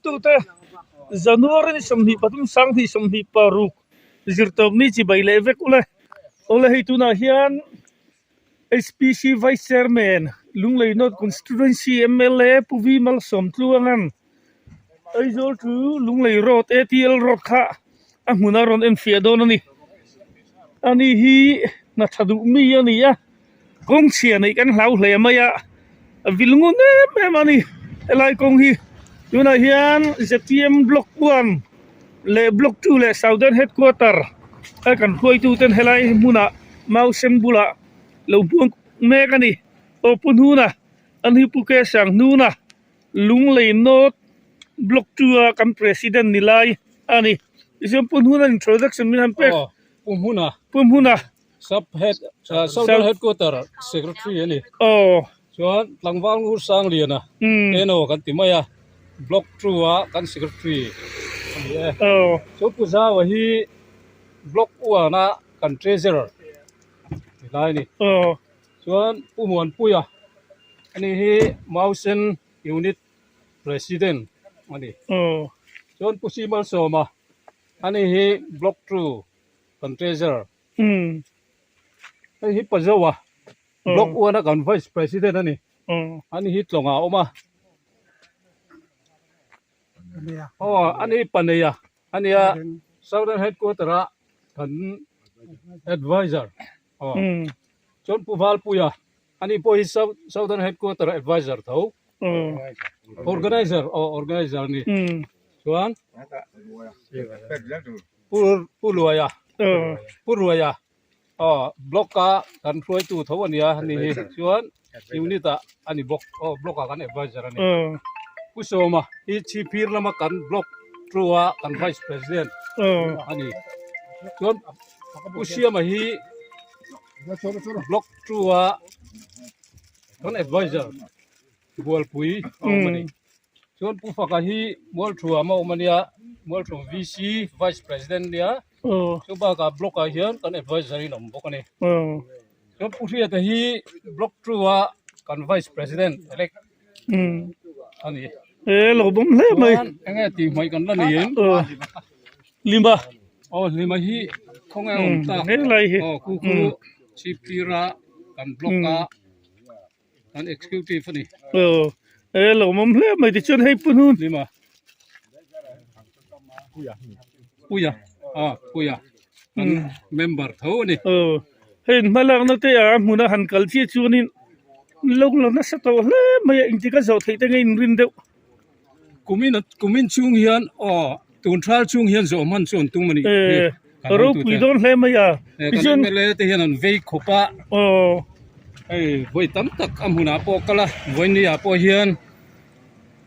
thlirtute January ni 23 2026 zirtawpni chibai leh vek ule. Awle hei tunah hian HPC Vice Chairman Lunglei North Constituency mla Pu V Malsawmtluanga'n Aizawl chu Lunglei Road ATL Road kha a hmun a rawn enfiah dawn a ni. Ani hi hna tha duh mi a ni a, kawng chhia neih kan hlau hle mai a, a vil ngun em em a ni helai kawng hi. Tunah hian zpm Block 1 leh Block 2 leh Southern Headquarter a kan hruaitu ten helai hmunah Mausen bulah lo buang mek a ni. Aw Pu Hnuna, an hi Pu Kesang Hnuna. Lunglei North Block 2 a kan President ni lai a ni. Tichuan Pu Hmuna introduction min han pek. Aw, Pu Hmuna. Pu Hmuna. Sub Head, Southern Headquarter Secretary a ni. Aw. Chuan Tlangval Ngur Sangliana, Eno kan ti mai a, Block 2 a kan Secretary a ni e. Aw. Chuan Pu Zaua hi Block 1 a kan Treasurer ni lai a ni. Aw. Chuan Pu Muanpuia ani hi Mausen Unit President a ni. Chuan Pu Simalsawma ani hi Block 2 kan Treasurer. Hei hi Pazoa Block 1 a kan Vice President a ni. Ani hi Tlawngah a awm a. Aw ani Paneia a nia Southern Headquarter a kan Adviser. Aw chuan Pu Valpuia ani pawh hi Southern Headquarter Adviser tho Organiser aw Organiser a ni chuan Pu Pu Luaia Pu Ruaia aw Block a kan hruaitu tho a nia ani hi chuan Unit ah a ni bawk aw Block ah kan Adviser a ni Pu Sawma hi Chhipphir lama kan Block two a kan Vice President a ni chuan Pu Siama hi Block 2 a kan advisor Bualpui a awm a ni. Chuan Pu Faka hi Mualthuam a awm a nia, Mualthuam VC Vice President a nia, chu bakah Block ah hian kan advisor in a awm bawk a ni. Chuan Pu Hriata hi Block 2 a kan Vice President elect a ni. E lo bawm hle mai. Chuan enge tih hmaih kan la nei em? Hlima. Aw Hlima hi khawnge a awm tak. Helai hi. Aw khu khu chhiptir a kan block a kan executive a ni. Aw e lo awm hle mai tichuan hei pu hnun. Hlima. Puia. Puia. Aw Puia. Kan member tho a ni. Aw hei hmalakna te a hmuna han kal chiah chuanin lo la nasa tawh hle mai a engtik a zawh theih te nge inrin deuh. Kumin kumin chhung hian aw tun thal chhung hian zawh hman chu an tum a nih hi Eh ropui dawn hle mai a kan MLA te hian an vei khawp a aw hei vawi tam tak a hmunah pawh kal a vawiini ah pawh hian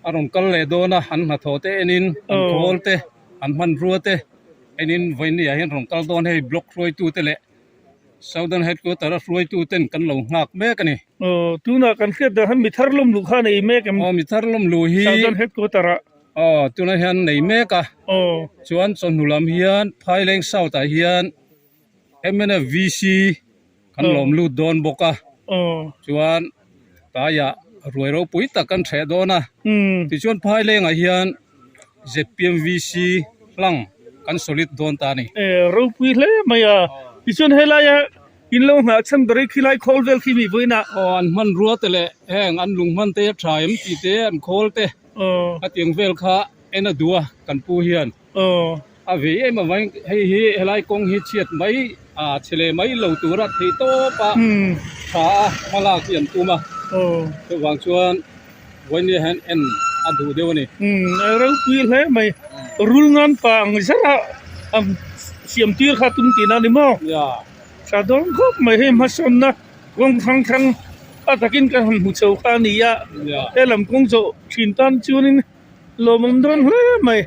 a rawn kal leh dawn a an hnathawh te enin an khawl te an hmanrua te enin vawiini ah hian rawn kal dawn hei block hruaitu te leh Southern Headquarter a hruaitu ten kan lo nghak mek a ni. Aw, tunah kan hriat dan hian mithar lawm luh kha nei mek em? Aw, mithar lawm luh hi Southern Headquarter ah. Aw, tunah hian nei mek a. Aw. Chuan chawhnu lam hian Phaileng South ah hian mnf VC kan lawm lut dawn bawk a. Aw. Chuan tlaiah ruai ropui tak kan hreh dawn a. Tichuan Phaileng ah hian zpm VC hlang kan solid dawn ta a ni. E ropui hle mai a, tichuan helaia in lo nghah chhan ber hi khilai khawl vel khi mi vawiinah. Aw an hmanrua te leh heng an lung hman te a tha em tih te an khawl te a tiang vel kha en a duh a kan pu hian. A vei em avangin hei hi helai kawng hi chhiat mai a chhe leh mai lo tura theih tawp a tha a hmalak hi an tum a chuvang chuan vawinia hian en a duh deuh a ni. A ropui hle mai rul ngan pa ang zara ang siam tir kha tum tihna a ni maw? Tha dawn khawp mai hei hmasawnna kawng hrang hrang a takin kan han hmu chho kha a ni a helam kawng zawh thin tan chuanin Lawmawm dawn hle mai.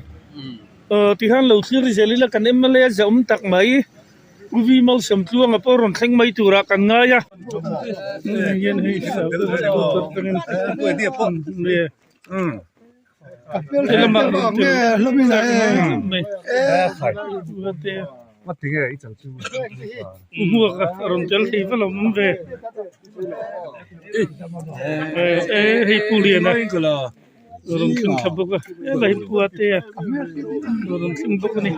Aw tihian lo thlir zel ila kan mla zahawm tak mai U V Malsawmtluanga pawh rawn thleng mai turah kan ngai a. U Hmuaka rawn tel thei va lawmawm ve. Hei Pu Liana. rawn thleng thla bawk a helai hi pua te a rawn thleng bawk a ni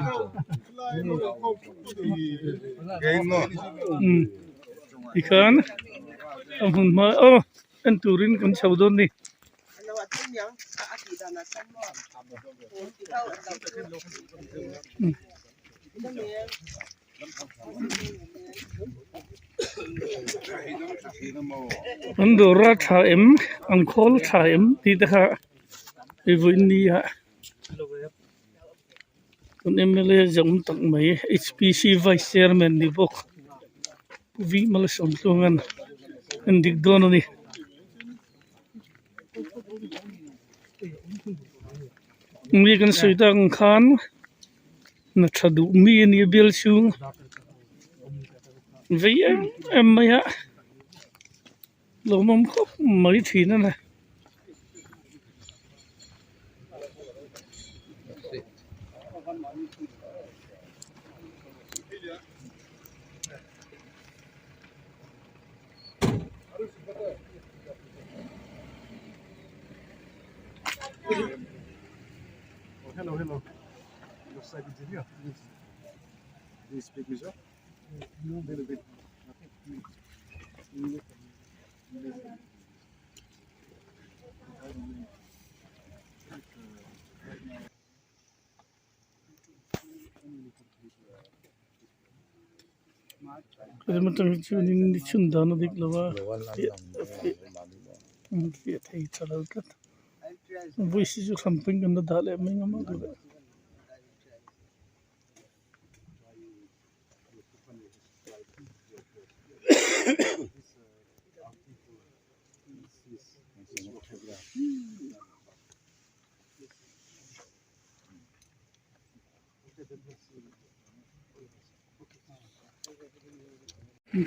umm tikhan a hmun hma aw en turin kan chho dawn a ni. An dawr a tha em an khawl tha em tih te kha hei vawiin ni ah kan M L A zawm tak mai H P C vice chairman ni bawk Pu V Malsawmtluanga'n en dik dawn a ni. Mi kan sawi tak ang khan. Na tha duh mi a nia bial chhung vei em em mai a lawmawm khawp mai thin a ni. Hemi atang hi chuanin ni chhun dan a dik lo a fiah thei tha lo tlat voice hi chu hran pawhin kan la dah leh mai ang a mah duh leh.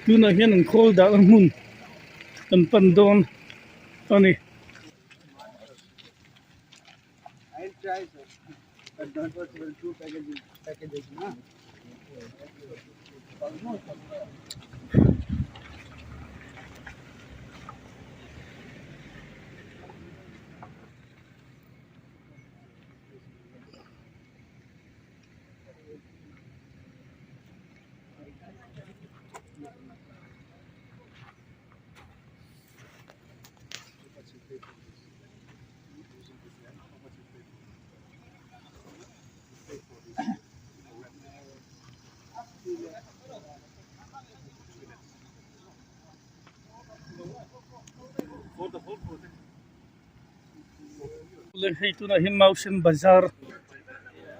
Tunah hian an khawl dahna hmun kan pan dawn a ni. Hei tunah hian Mausen bazar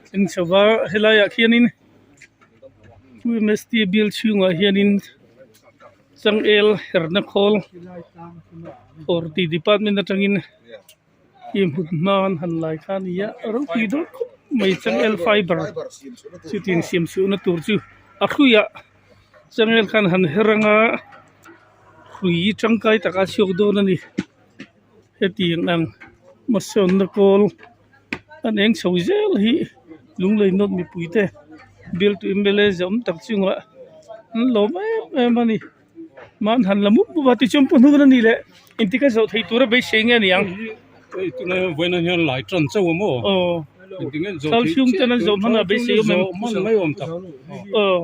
thleng chho va helaiah khianin U_M_S_T bial chhungah hianin changel herna khawl horti department atangin hi hmun hma an han lai kha a ni a ropui dawn khawp mai changel fiber chutin siam chhuahna tur chu a hruiah changel khan han her anga hrui tangkai taka a chhuak dawn a ni. Hetiang ang hmasawnna kawl an eng chho zel hi lunglei nawt mipui te bialtu M L A zawm tak chungah an lawm em em a ni mahni han la mup mup a tichuan pu hnun a nih leh engtik a zawh theih tura beisei nge a ni ang. Hei tunah hian vawiin hian lai tan chauh a maw? Aw Engtik nge zawh thal theih chhung chiah ten an zawh hman a beisei awm em? Zawh hman mai awm tak. Aw.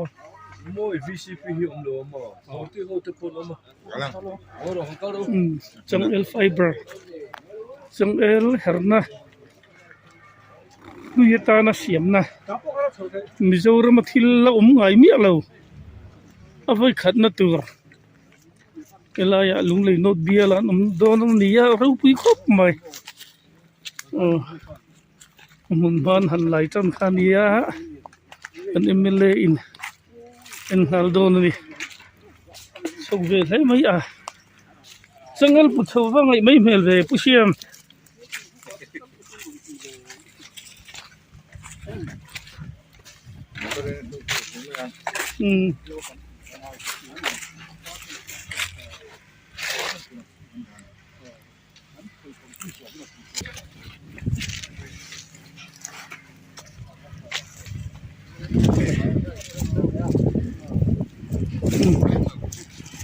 Mawi V C P hi awm lo a maw? Party ho te pawh an awm a. Changel fiber changel herna hlui atana siamna Mizoram a thil la awm ngai miah lo a vawi khatna tur helaiah lunglei nawt bial an awm dawn a ni a ropui khawp mai aw hmun hman han lai tan kha a nia kan M L A in. En nghal dawn a ni chho ve hle mai a changel put chho va ngaih mai hmel ve pu siam.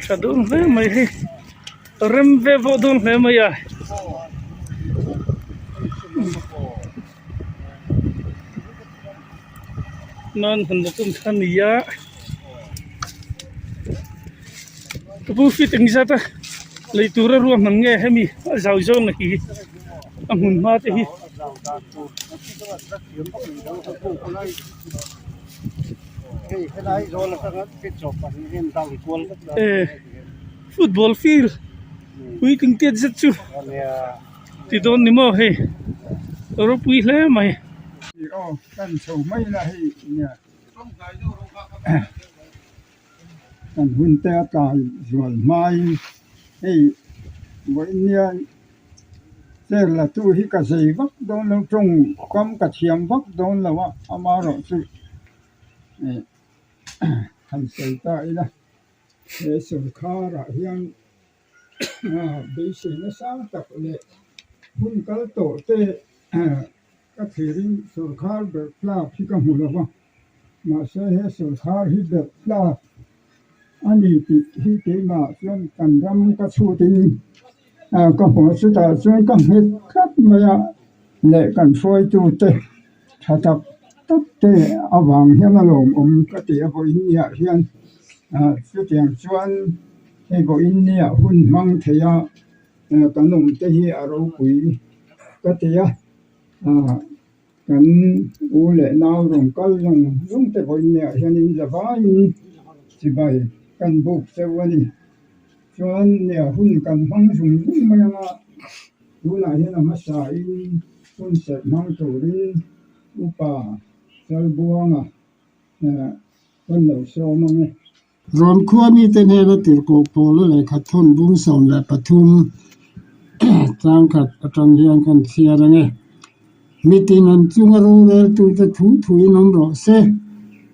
Tha dawn hle mai hei rem ve vawh dawn hle mai a. Nan han la tum kha nia ka pu fit eng zat a lei tura ruahman nge hemi a zau zawng a hi a hmun hma te hi. Eh football field puitling tiat zet chu ti dawn ni maw hei ropui hle mai. Aw kan chho mai la hei nia kan hun te a tlai zual hmain hei vawiin nia chair la tu hi ka zei vak dawn lo tawng kam ka thiam vak dawn lo a amaherawhchu eh han sawi ta ila he sawrkharah hian. Beisei nasa tak leh hun kal tawh te ka thlirin sawrkhar berh tlak hi ka hmu lo va, mahse he sawrkhar hi berh tlak a ni tih hi keimah chuan kan ram ka chhutin ka hmu a, chutah chuan ka nghet tlat mai a leh kan hruaitute tha tak tak te avang hian a lawmawm ka ti a, vawiin niah hian chutiang chuan. Hei vawiin nia hun hmang thei a kan awm te hi a ropui ka ti a kan u leh nau rawn kal zawng zawng te vawiin niah hianin zavaiin chibai kan buk cheu a ni. Chuan nia hun kan hmang zung zung mai ang a, tunah hian a hmasain hun serh hmang turin upa Chalbuanga kan lo sawm ang e. Rawn khua mite hnena tirhkoh pawla lehkha thawn bung 13 tlangkhat atang hian kan chhiar ang e. Mitin an chunga roreltute thu thuin awm rawh se.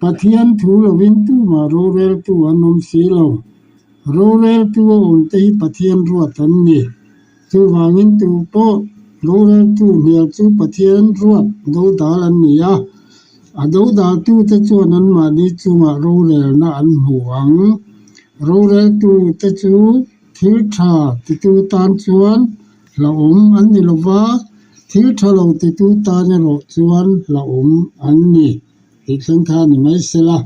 Pathian thu lovin tumah roreltu an awm si lo. Roreltu a awmte hi Pathian ruat an ni. Chuvangin tu pawh roreltu hnial chu Pathian ruat dodal an ni a, a dodaltute chuan anmahni chungah rorelna an hmu ang. Roreltute chu thil tha titu tan chuan hlauhawm an ni lo va, thil tha lo titu tan erawh chuan hlauhawm an ni tih thleng kha a ni mai sela.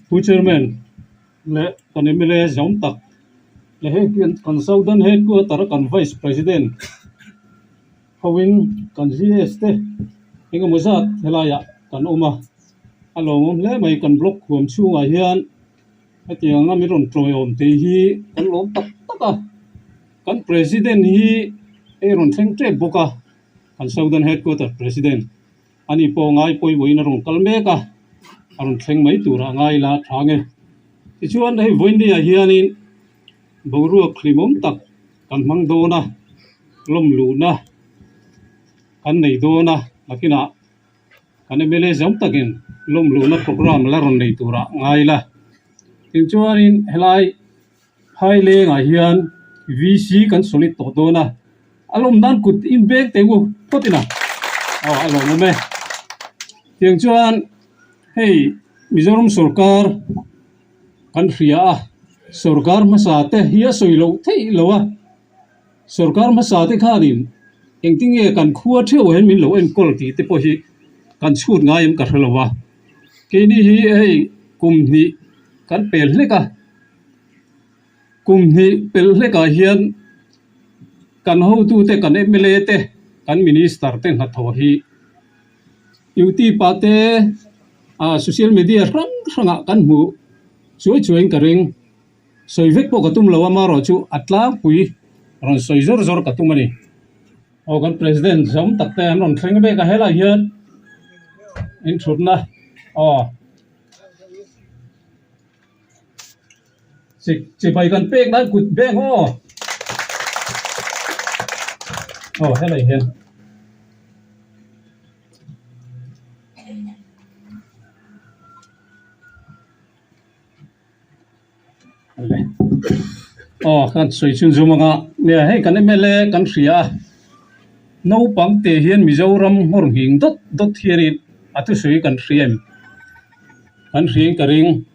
Pu Chairman, leh kan mla zawm tak leh hei kan Southern Headquarter a kan Vice President hoin kan GS te engemaw zat helaiah kan awm a, a lawmawm hle mai kan block huam chhungah hian hetiang anga min rawn tawiawm tih hi kan lawm tak tak a, kan President hi hei rawn thleng tep bawk a kan Southern Headquarter President. Ani pawh ngai pawimawhin a rawn kal mek a, a rawn thleng mai turah ngai la tha nge. Tichuan hei vawiinniah hianin boruak hlimawm tak kan hmang dawn a, lawm luhna kan nei dawn a, nakinah kan mla zawm takin lawm luhna programme la rawn nei turah ngai la. Tichuanin helai Phailengah hian VC kan solid tawh dawn a, a lawm nan kut in beng teh u phawt ina aw a lawmawm e. Tiang chuan hei Mizoram sorkar kan hria a, sorkar hmasa te hi a sawi loh theih lo a, sorkar hmasa te khanin engtin nge kan khua theuh hian min lo enkawl tih te pawh hi kan chhut ngai em ka hre lo a, keini hi hei kum hnih kan pel hlek a. Kum hnih pelh hlekah hian kan hotute, kan mla te, kan minister te hnathawh hi YouTube ah te ah social media hrang hrangah kan hmuh chuai chuaiin ka ring. Sawi vek pawh ka tum lo a, amaherawhchu a tlangpui rawn sawi zawr zawr ka tum a ni. Aw kan president zawm tak te an rawn thleng vek a, helaiah hian inthutna aw. Chibai kan pek nan kut beng aw. Aw helai hian. Aw kan sawi chhun zum anga nia hei kan mla kan hria a naupang te hian Mizoram nghawr nghing dawt dawt hianin a thusawi kan hria em kan hria in ka ring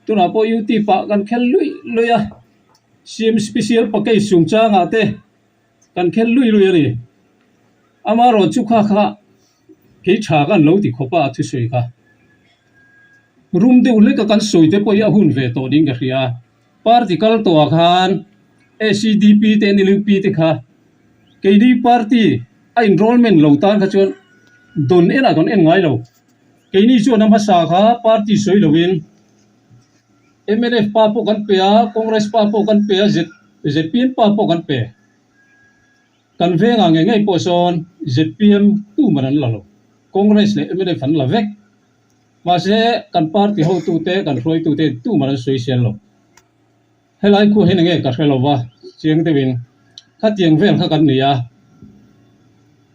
tunah pawh youtube ah kan khel luih luih a CM special package chungchangah te kan khel luih luih a ni amaherawhchu kha kha kei tha khan lo ti khawp a a thusawi kha. Rum deuh hlek a kan sawi te pawh hi a hun ve tawh ding ka hria. Party kal tawhah khan ACDP te NLUP te kha keini party a enrollment lo tan kha chuan dawn enah kan en ngai lo. Keini chuan a hmasa kha party sawi loin mnf pa pawh kan pe a, Congress pa pawh kan pe a, zpm pa pawh kan pe. Kan vengah ngei ngei pawh sawn zpm tuman an la lo, Congress leh mnf an la vek. Mahse, kan party hotute, kan hruaitute tuman an sawi sel lo. Helai khuah hian enge ka hre lo va, chiang deuhin khatiang vel kha kan ni a.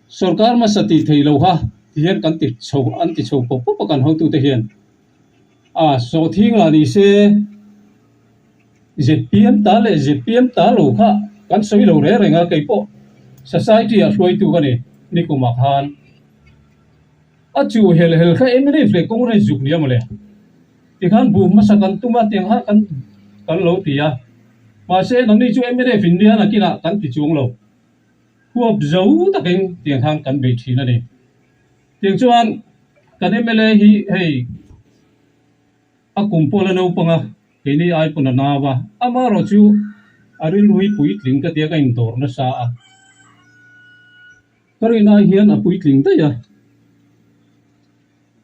Sorkar hmasa tih theih lo kha ti hian kan ti chho, an ti chho pawp pawp a kan hotute hian. A, sawhthing lah ni se zpm ta leh zpm ta lo kha kan sawi lo reng reng a, kei pawh society ah hruaitu ka ni nikumah khan. A chu hel hel kha mnf leh Congress zuk nia mawle. Tikhan buh hmasa kan tum a tiang kha kan kan lo ti a. Mahse nangni chu mnf in nia nakinah kan ti chuang lo. Huap zo takin tiang khan kan bei thin a ni. Tiang chuan kan mla hi hei a kum pawh la naupang a, keini ai pawn a nau a. Amaherawh chu a rilru hi puitling ka tia ka indawr nasa a. Ka rin ai hian a puitling daih a,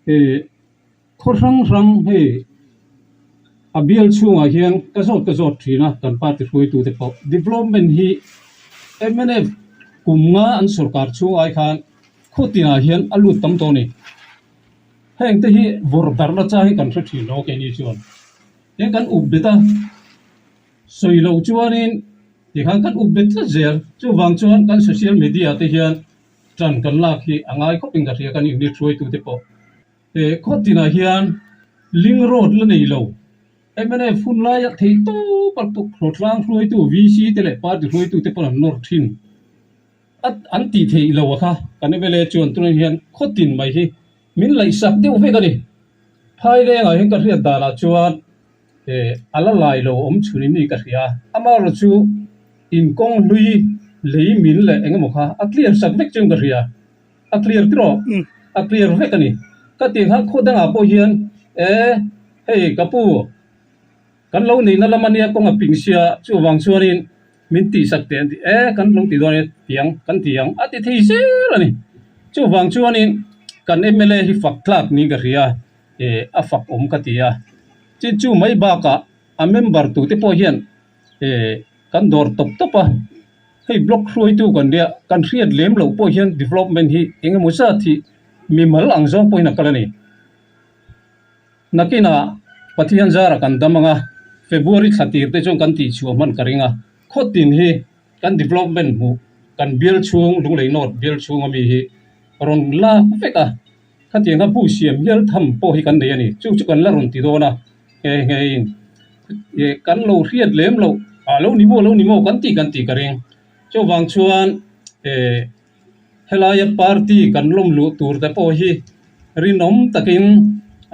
eh khaw hrang hrang hei a bial chhungah hian ka zawt ka zawt thin a kan party hruaitute pawh development hi mnf kum nga an sorkar chhung ai khan khaw tinah hian a lut tam tawh a ni. Heng te hi vawrh darhna chang hi kan hre thin lo keini chuan heng kan up bet a sawi loh chuanin Tikhan kan up bet tlat zel. Chuvang chuan kan social media te hian tan kan lak hi a ngai khawpin ka hria kan unit hruaitute pawh. He khaw tinah hian link road la nei lo. Mnf hun laia theih tawp a hlawhtlang hruaitu VC te leh party hruaitute pawn an nawr thin. A an tih theih lo a kha kan mla chuan tunah hian khaw tin mai hi min laihsak deuh vek a ni. Phailengah hian ka hriat danah chuan Eh, a la lai lo awm chhun in ni ka hria. Amaherawh chu in kawng hlui lei min leh eng emaw kha a clear sak vek chuan ka hria. A clear tiraw? A clear vek a ni. Ka tih kha khaw dangah pawh hian eh, hei ka pu, kan lo neihna lam ania kawng a ping sia, chuvang chuanin min tih sak teh an ti. Eh, kan lo ti dawn e, tiang kan ti ang a ti thei zel a ni. Chuvang chuanin kan mla hi fak tlak niin ka hria. Eh a fak awm ka ti a, chin chu mai bakah a member tute pawh hian eh kan dawr tawp tawp a, hei block hruaitu kan nia kan hriat lem loh pawh hian development hi eng emaw zat hi mimal ang zawng pawhin a kal a ni. Nakinah Pathian zara kan dam ang a, February thla tir te chuan kan tihchhuah hman ka ring a, khawtin hi kan development hmuh kan bial chhung Lunglei North bial chhung ami hi rawn lak vek a. Khatiang kha bu siam hial tham pawh hi kan nei a ni. Chu chu kan la rawn ti dawn a, nghe ngeiin eh kan lo hriat lem loh ah lo ni maw lo ni maw kan tih kan tih ka ring. Chuvang chuan eh helaia party kan lawm luh tur te pawh hi rinawm takin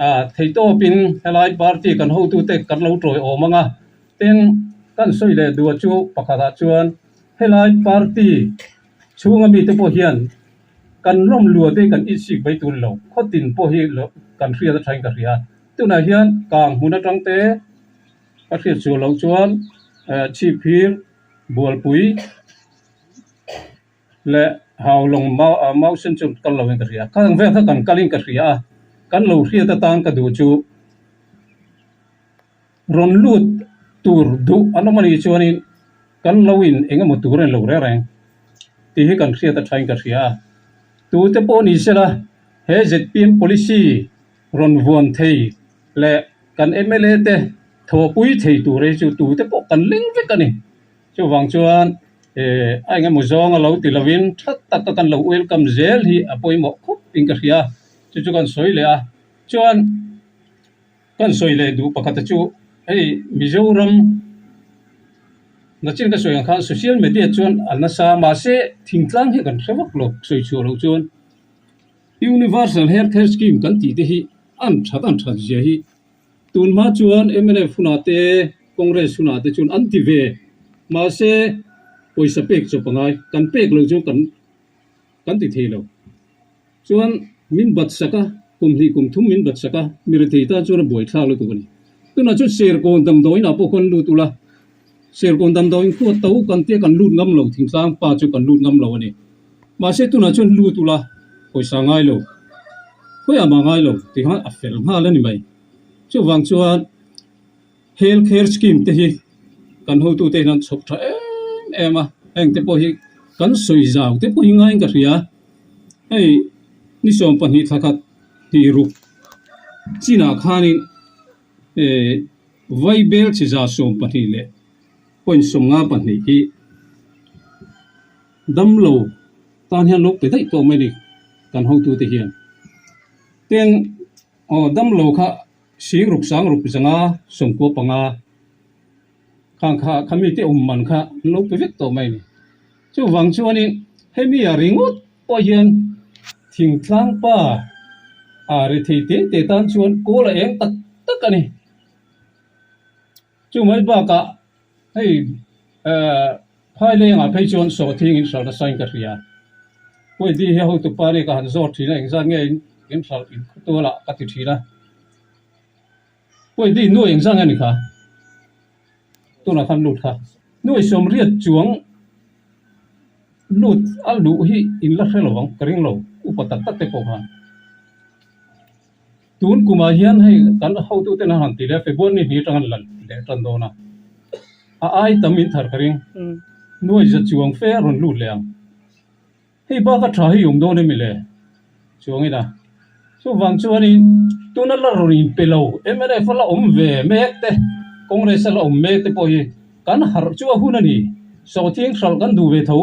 ah theihtawpin helai party kan hotute kan lo tawiawm ang a, tin kan sawi leh duh chu pakhatah chuan helai party chhunga mite pawh hian Kan lawm lua te kan insik mai tur lo, khaw tin pawh hi kan hriat atangin ka hria. Tunah hian kang hmun atang te ka hriat chhuah loh chuan Chhipphir, Bualpui leh Haulawng Mausen chu kal loin ka hria. Khang vel kha kan kalin ka hria a, kan lo hriat atan ka duh chu rawn lut tur duh an awm a nih chuanin Kan lo in eng emaw tur a ni lo reng reng tih hi kan hriat a thain ka hria a. Tute pawh ni sela he zpm policy rawn vuan thei leh kan mla te thawhpui thei tur hi chu tute pawh kan leng vek a ni. Chuvang chuan eh a eng emaw zawng a lo ti lovin tha taka kan lo welcome zel hi a pawimawh khawp in ka hria a, chu chu kan sawi leh a. Chuan. Kan sawi leh duh pakhat chu hei Mizoram nachin ka sawi ang khan social media chuan a nasa a mahse thingtlang hi kan hre vak lo sawi chhuah loh chuan Universal Health Care Scheme kan tih te hi an that an that zia hi tun hma chuan mnf hunah te Congress hunah te chuan an ti ve mahse pawisa pek chawp a ngai kan pek loh chu kan kan ti thei lo. Chuan min bat sak a. Kum hnih kum thum min bat sak a, mi rethei tan chuan a buaithlak lutuk a ni. Tunah chuan Serkawn damdawiin ah pawh khawn lut ula, Serkawn damdawiin khu a to kan tia kan lut ngam lo, thingtlang pa chu kan lut ngam lo a ni. Mahse tunah chuan lut ula, pawisa ngai lo, khawiah mah ngai lo tih khan a fel nghal a ni mai. Chuvang chuan Health Care Scheme te hi kan hotute hian an chhawp tha em em a, heng te pawh hi kan sawi zau te pawh hi ngaiin ka hria. Hei ni 12 thla khat tih ruk chinah khanin eh Vaibel chi 12 leh point 52 hi damlo tan hian lo pe daih tawh mai a ni kan hotute hian. Tin aw damlo kha Sing ruk sang ruk 500 95 khang kha kha mite awm man kha an lo pe vek tawh mai a ni. Chuvang chuanin hemi a ringawt pawh hian thingtlang pa a rethei te te tan chuan kawl a eng tak tak a ni. Chu mai bakah hei eh Phailengah phei chuan sawhthing in hralh nasa in ka hria. Puaidi hi a hotu pa nih ka han zawt thin a, engzat nge in hralh in khawtual ah ka ti thin a. Puaidi nuai engzat nge ni kha? Tunah khan lut kha. Nuai 80 chuang lut a luh hi in la hre lo ang, ka ring lo, upa tak tak te pawh khan. Tun kumah hian hei kan hotute an han ti leh a, February ni hnih atang an la leh tan dawn a, a ai tam in thar ka ring. Nuai za chuang fe a rawn lut leh ang. Hei bak a tha hi awm dawn emi le? Chuang ina. Chuvang chuanin tuna la rawn in pe lo mnf a la awm ve mek te, Congress a la awm mek te pawh hi kan harh chu a hun a ni. Sawhthing hralh kan duh ve tho.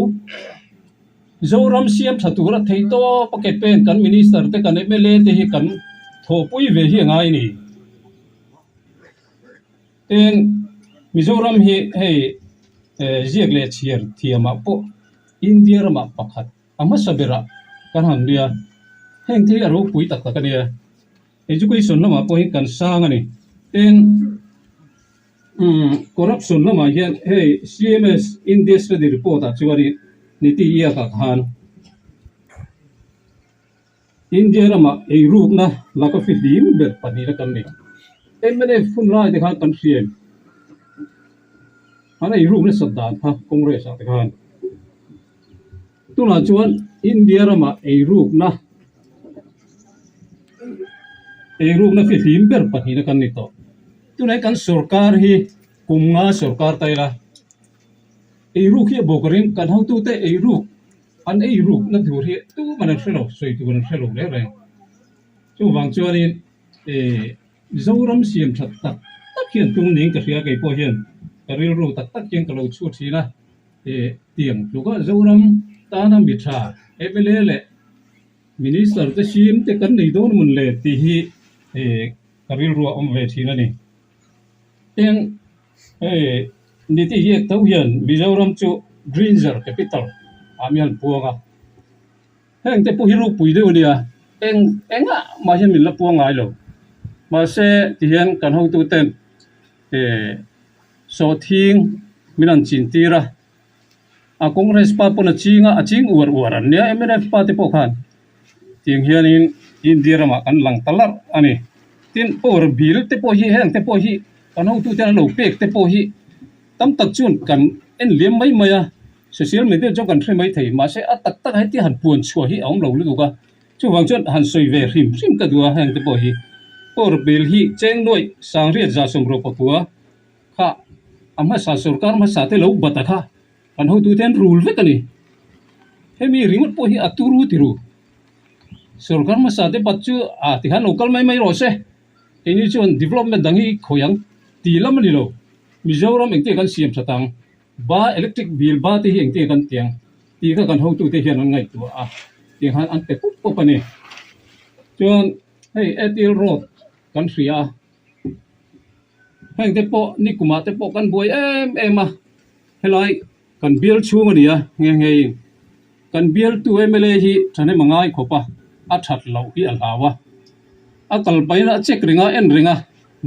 Zoram siam tha tura theih tawp a ke pen kan Minister te kan mla te hi kan thawhpui ve hi a ngai a ni. Tin, Mizoram hi hei ziak leh chhiar thiamah pawh India ramah pakhat a hmasa berah kan han nia. Heng te hi a ropui tak tak a nia. Education lamah pawh hi kan sang a ni. Tin, Umm corruption lamah hian hei CMS India study report ah chuanin Niti Aayog ah khan India ramah eirukna laka fihlim ber pahnihna kan nei. Mnf hun lai te khan kan hria em? An eiruk nasat dan kha Congress ah te khan. Tunah chuan India ramah eirukna eirukna fihlim ber pahnihna kan ni tawh. Tunah hian kan sorkar hi kum nga sorkar ta ila eiruk hi a bawk ring kan hotute eiruk an eirukna tur hi tuman an hre lo sawi tur an hre lo reng reng. Chuvang chuanin eh Mizoram siam that tak tak hian tum niin ka hria keipawh hian ka rilru tak tak hian ka lo chhut thin a. Eh tiang tluka Zoram tana mi tha mla leh Minister te sim te kan nei dawn mun le tih hi eh ka rilru a awm ve thin a ni. Eng hei Niti Aayog tho hian Mizoram chu Drinzer Capital ah mi han puang a. Heng te pawh hi ropui deuh a nia, eng engah mah hian min la puang ngai lo. Mahse tihian kan hotuten eh Sawhthing min an chin tir a, a Congress pa pawn a ching a, a ching uar uar an nia mnf pa te pawh khan tiang hianin India ramah kan lang ta larh a ni. Tin power bill te pawh hi heng te pawh hi kan hotute an lo pek te pawh hi tam tak chuan kan en liam mai mai a, social media chuan kan hre mai thei mahse a tak tak heti han puan chhuah hi a awm lo lutuk a, chuvang chuan han sawi ve hrim hrim ka duh a heng te pawh hi power bill hi cheng nuaih sangriat za sawmruah pakua. Kha a hmasa sorkar hmasa te lo bat a kha kan hotu te an rul vek a ni. Hemi ringawt pawh hi a turu tiru. Sorkar hmasa te bat chu a tikhan lo kal mai mai rawh se. Keini chuan development dang hi khawi ang ti lam a ni lo. Mizoram engtiang kan siam that ang, ba electric bill ba te hi engtiang kan ti ang tih kha kan hotu te hian an ngaihtuah a tikhan an pe pup pup a ni. Chuan hei Airtel road kan hria a. Heng te pawh ni kumah te pawh kan buai em em a, helai kan bial chhung a ni a nghe nghe in kan bialtu mla hi thahnem a ngai khawp a, a that loh hi a hlau a, a kal pahin a check reng a en reng a,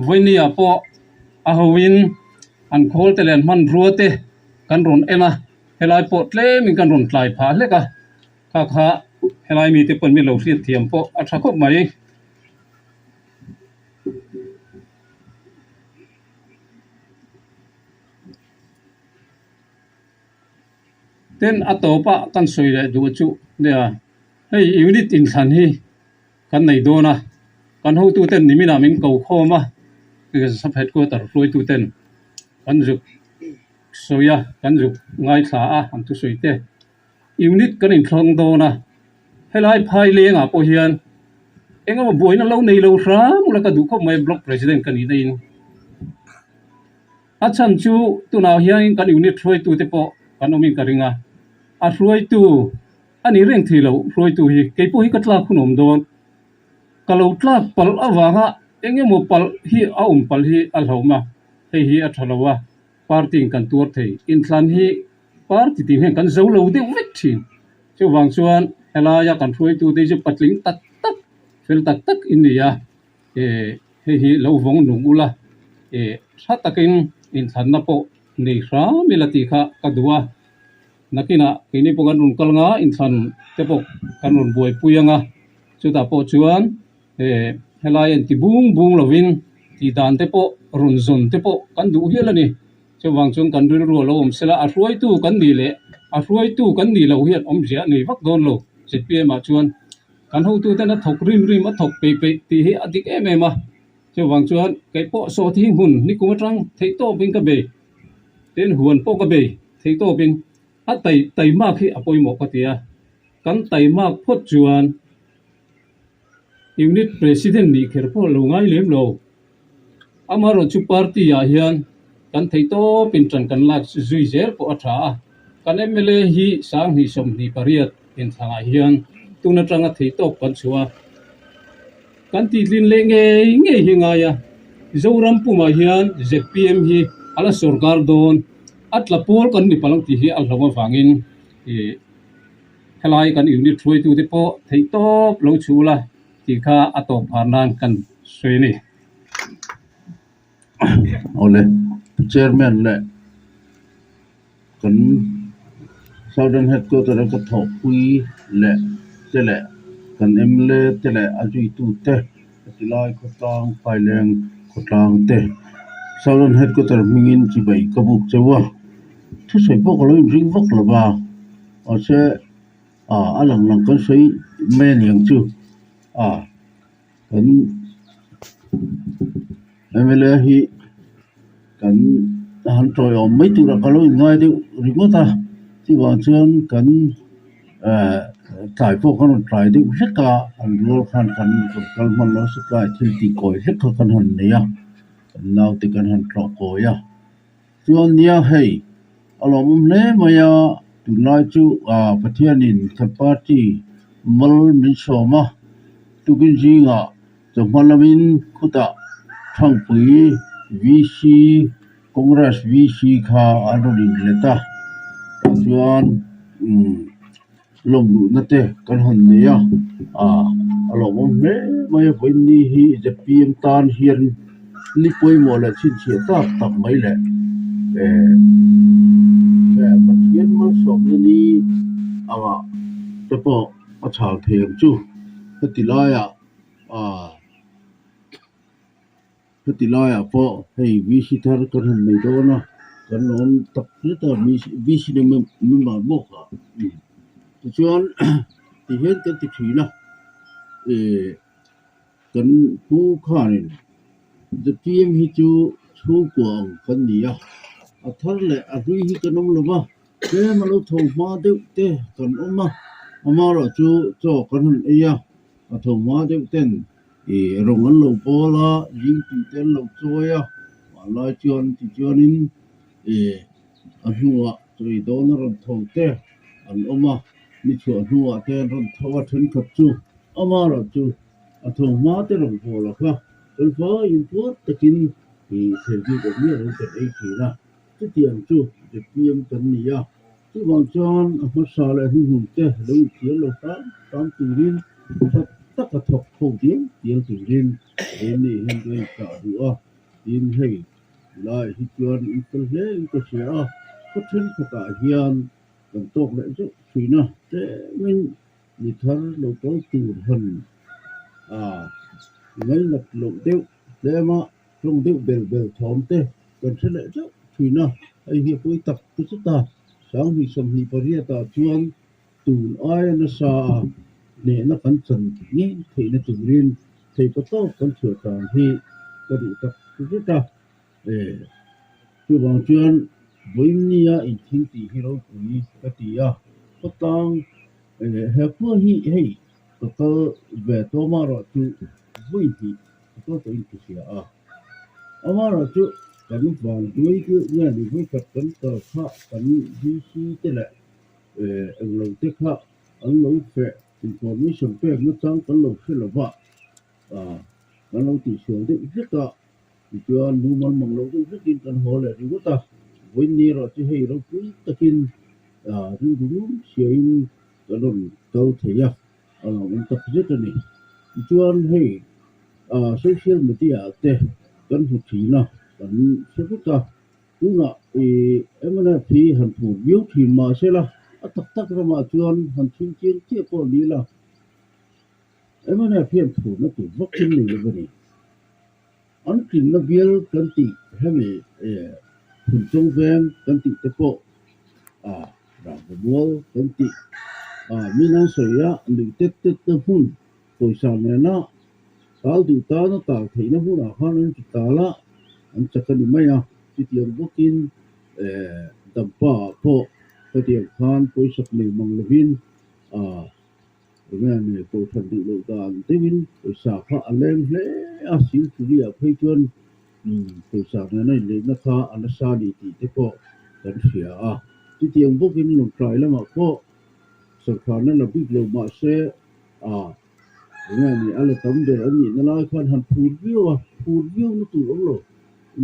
vawinia pawh a ho in an khawl te leh an hmanrua te kan rawn en a, helai pawh tlem in kan rawn tlai phah hlek a, kha kha helai mite pawn min lo hriat thiam pawh a tha khawp mai. Tin, a tawpa kan sawi leh duh chu nia, hei unit inthlan hi kan nei dawn a, kan hotuten niminah min ko khawm a, sub headquarter hruaituten kan zuk sawi a, kan zuk ngaithla a an thusawi te. Unit kan inthlawng dawn a, helai phai lengah pawh hian eng emaw buaina lo nei lo hram ula ka duh khawp mai block president ka nih naiin. A chhan chu tunah hian kan unit hruaitute pawh kan awmin ka ring a, a hruaitu a ni reng thei lo hruaitu hi kei pawh hi ka tlak hun awm dawn. Ka lo tlak palh avanga eng emaw palh hi a awm palh hi a hlauhawm a, hei hi a tha lo a, party in kan tuar thei. Inthlan hi party tih hian kan zo lo deuh vek thin. Chuvang chuan helaia kan hruaitute hi chu patling tak tak, fel tak tak in ni a. Eh hei hi lo vawng nung ula eh tha takin inthlanna pawh nei hram ila tih kha ka duh a, nakinah keini pawh kan rawn kal anga inthlan te pawh kan rawn buaipui anga chutah pawh chuan eh helai a inti bung bung lovin tih dan te pawh rawn zawn te pawh kan duh hial a ni. Chuvang chuan kan rilru a lo awm sela a hruaitu kan nih leh a hruaitu kan nih loh hian awmzia a nei vak dawn lo zpm ah chuan. Kan hotuten a thawk rim rim a thawk peih peih tih hi a dik em em a, chuvang chuan kei pawh sawhti hi hmun nikum atang theih tawpin ka bei, tin huan pawh ka bei theih tawpin a tai taimak hi a pawimawh ka ti a, kan taimak phawt chuan unit president nih kher pawh lo ngai lem lo. Amaherawhchu party ah hian kan theih tawpin ṭan kan lak zui zel pawh a ṭha a, kan mla hi 2028 inthlangah hian tun aṭanga theih tawp kan chhuah a, kan tihtlin leh ngei ngei hi ngai a, Zoram pumah hian zpm hi a la sawrkar dawn, a tla pawl kan ni palh ang tih hi a hlauh avangin ih helai kan unit hruaitute pawh theih tawp lo chhuh ula. Tih kha a tawp phar nan kan sawi a ni. Awle, Chairman leh kan Southern Headquarter a ka thawhpui leh te leh kan mla te leh a zuitu te tilai khawtlang Phaileng khawtlang te Southern Headquarter hmingin chibai ka buk chauh a, thusawi pawh ka lo inring vak lo va, mahse. Ah a lang lang kan sawi mai a niang chu ah kan mla hi kan han tawiawm mai turah ka lo inngai deuh ringawt a chuvang chuan kan eh tlai pawh kan rawn tlai deuh hlek a an rual khan kan rawn kal hman lo se tlai thil tih kawi hlek kha kan han nei a kan naute kan han tlawh kawi a. Chuan nia hei a lawmawm hle mai a, tunlai chu ah Pathianin kan party mal min sawm a, tukin zingah chawhma lamin khutah Thangpui VC Congress VC kha an rawn inlet a, tah chuan umm. Lawm luhna te kan han nei a, ah a lawmawm hle mai a, vawiin hi zpm tan hian ni pawimawh leh chhinchhiah tak tak mai leh eh Pathian malsawmna ni angah te pawh a chhal thei ang chu heti laiah ah. Heti laiah pawh hei VC thar kan han nei dawn a, kan lo awm tak zet a VC nen member bawk a tichuan tihian kan ti thin a ih kan pu khanin zpm hi chu chhungkua ang kan ni a, a thar leh a hlui hi kan awm lo va tlem a lo tho hma deuh te kan awm a, amaherawhchu chaw kan han ei a, a tho hma deuh ten. Ih rawng an lo bawl a zing tih te an lo chawi a hmanlai chuan tichuanin ih a hnuah chawi dawn a rawn tho te an awm a ni chhuah hnuah te an rawn tho a thenkhat chu amaherawh chu a tho hma te rawn bawl a kha kan faiin puar takin ih thei bik awm miah lo kan ei thin a chutiang chu zpm kan ni a. Chuvang chuan a hmasa leh hnuhnung te lo inthiam lo hram hram turin tha taka thawk ho dial dial turin keini hian ka inchah duh a, tin hei lai hi chuan in fel hle in ka hria a, khaw thenkhatah hian kan tawk leh zeuh thin a, tlemin mi thar lo kal tur han ngainat loh deuh tlema tawng deuh bel bel thawm te kan hre leh zeuh thin a, hei hi a pawi tak ta zet a. 28 ah chuan tun aia nasa a hnehna kan chan ngei theihna turin theihpatawp kan chhuah tan hi ka duh tak zet a. Chuvang chuan vawinia inthil tih hi ropui ka ti a, khawtlang he khua hi hei ka kal ve tawm a erawh chu vawi hnih ka kal tawhin ka hria a, amaherawhchu kan vanduai deuh nge ni vawi khat kan kal kha kan VC te leh englo te kha an lo feh information pek nachang kan lo hre lo va, kan lo tihsual deuh vek a. Tichuan mumal mang lo deuh vekin kan haw leh ringawt a, vawiin erawh chu hei ropui takin rilru lum chhiain kan rawn kal thei a, a lo awm tak zet a ni. Tichuan hei social media ah te kan hmu thin a, kan hre vek a, tunah ih mnf hi han phur viau thin mahsela a tak tak ramah chuan han chhung chiang chiah pawh ni ila mnf hian phurna tur vak in nei lo a ni. An tlinna bial kan tih hemi Phunchawng veng kan tih te pawh Rangva mual kan tih min an sawi a, nuih tet tet na hmun pawisa nena tal duh tana tal theihna hmunah khan an ti tal a, an chak a ni mai a. Chutiang bawkin Dampa ah pawh khatiang khan pawisak nei mang lovin Enge ni kohhran duh loh dan deuhin pawisa kha a leng hle a, Silchuri ah phei chuan pawisa nena inleihna kha a nasa a ni tih te pawh kan hria a. Chutiang bawkin Lawngtlai lamah pawh sawrkharna la bik lo mahse enge ni a la tam ber an nihna lai khan han phur viau a, phur viau na tur awm lo.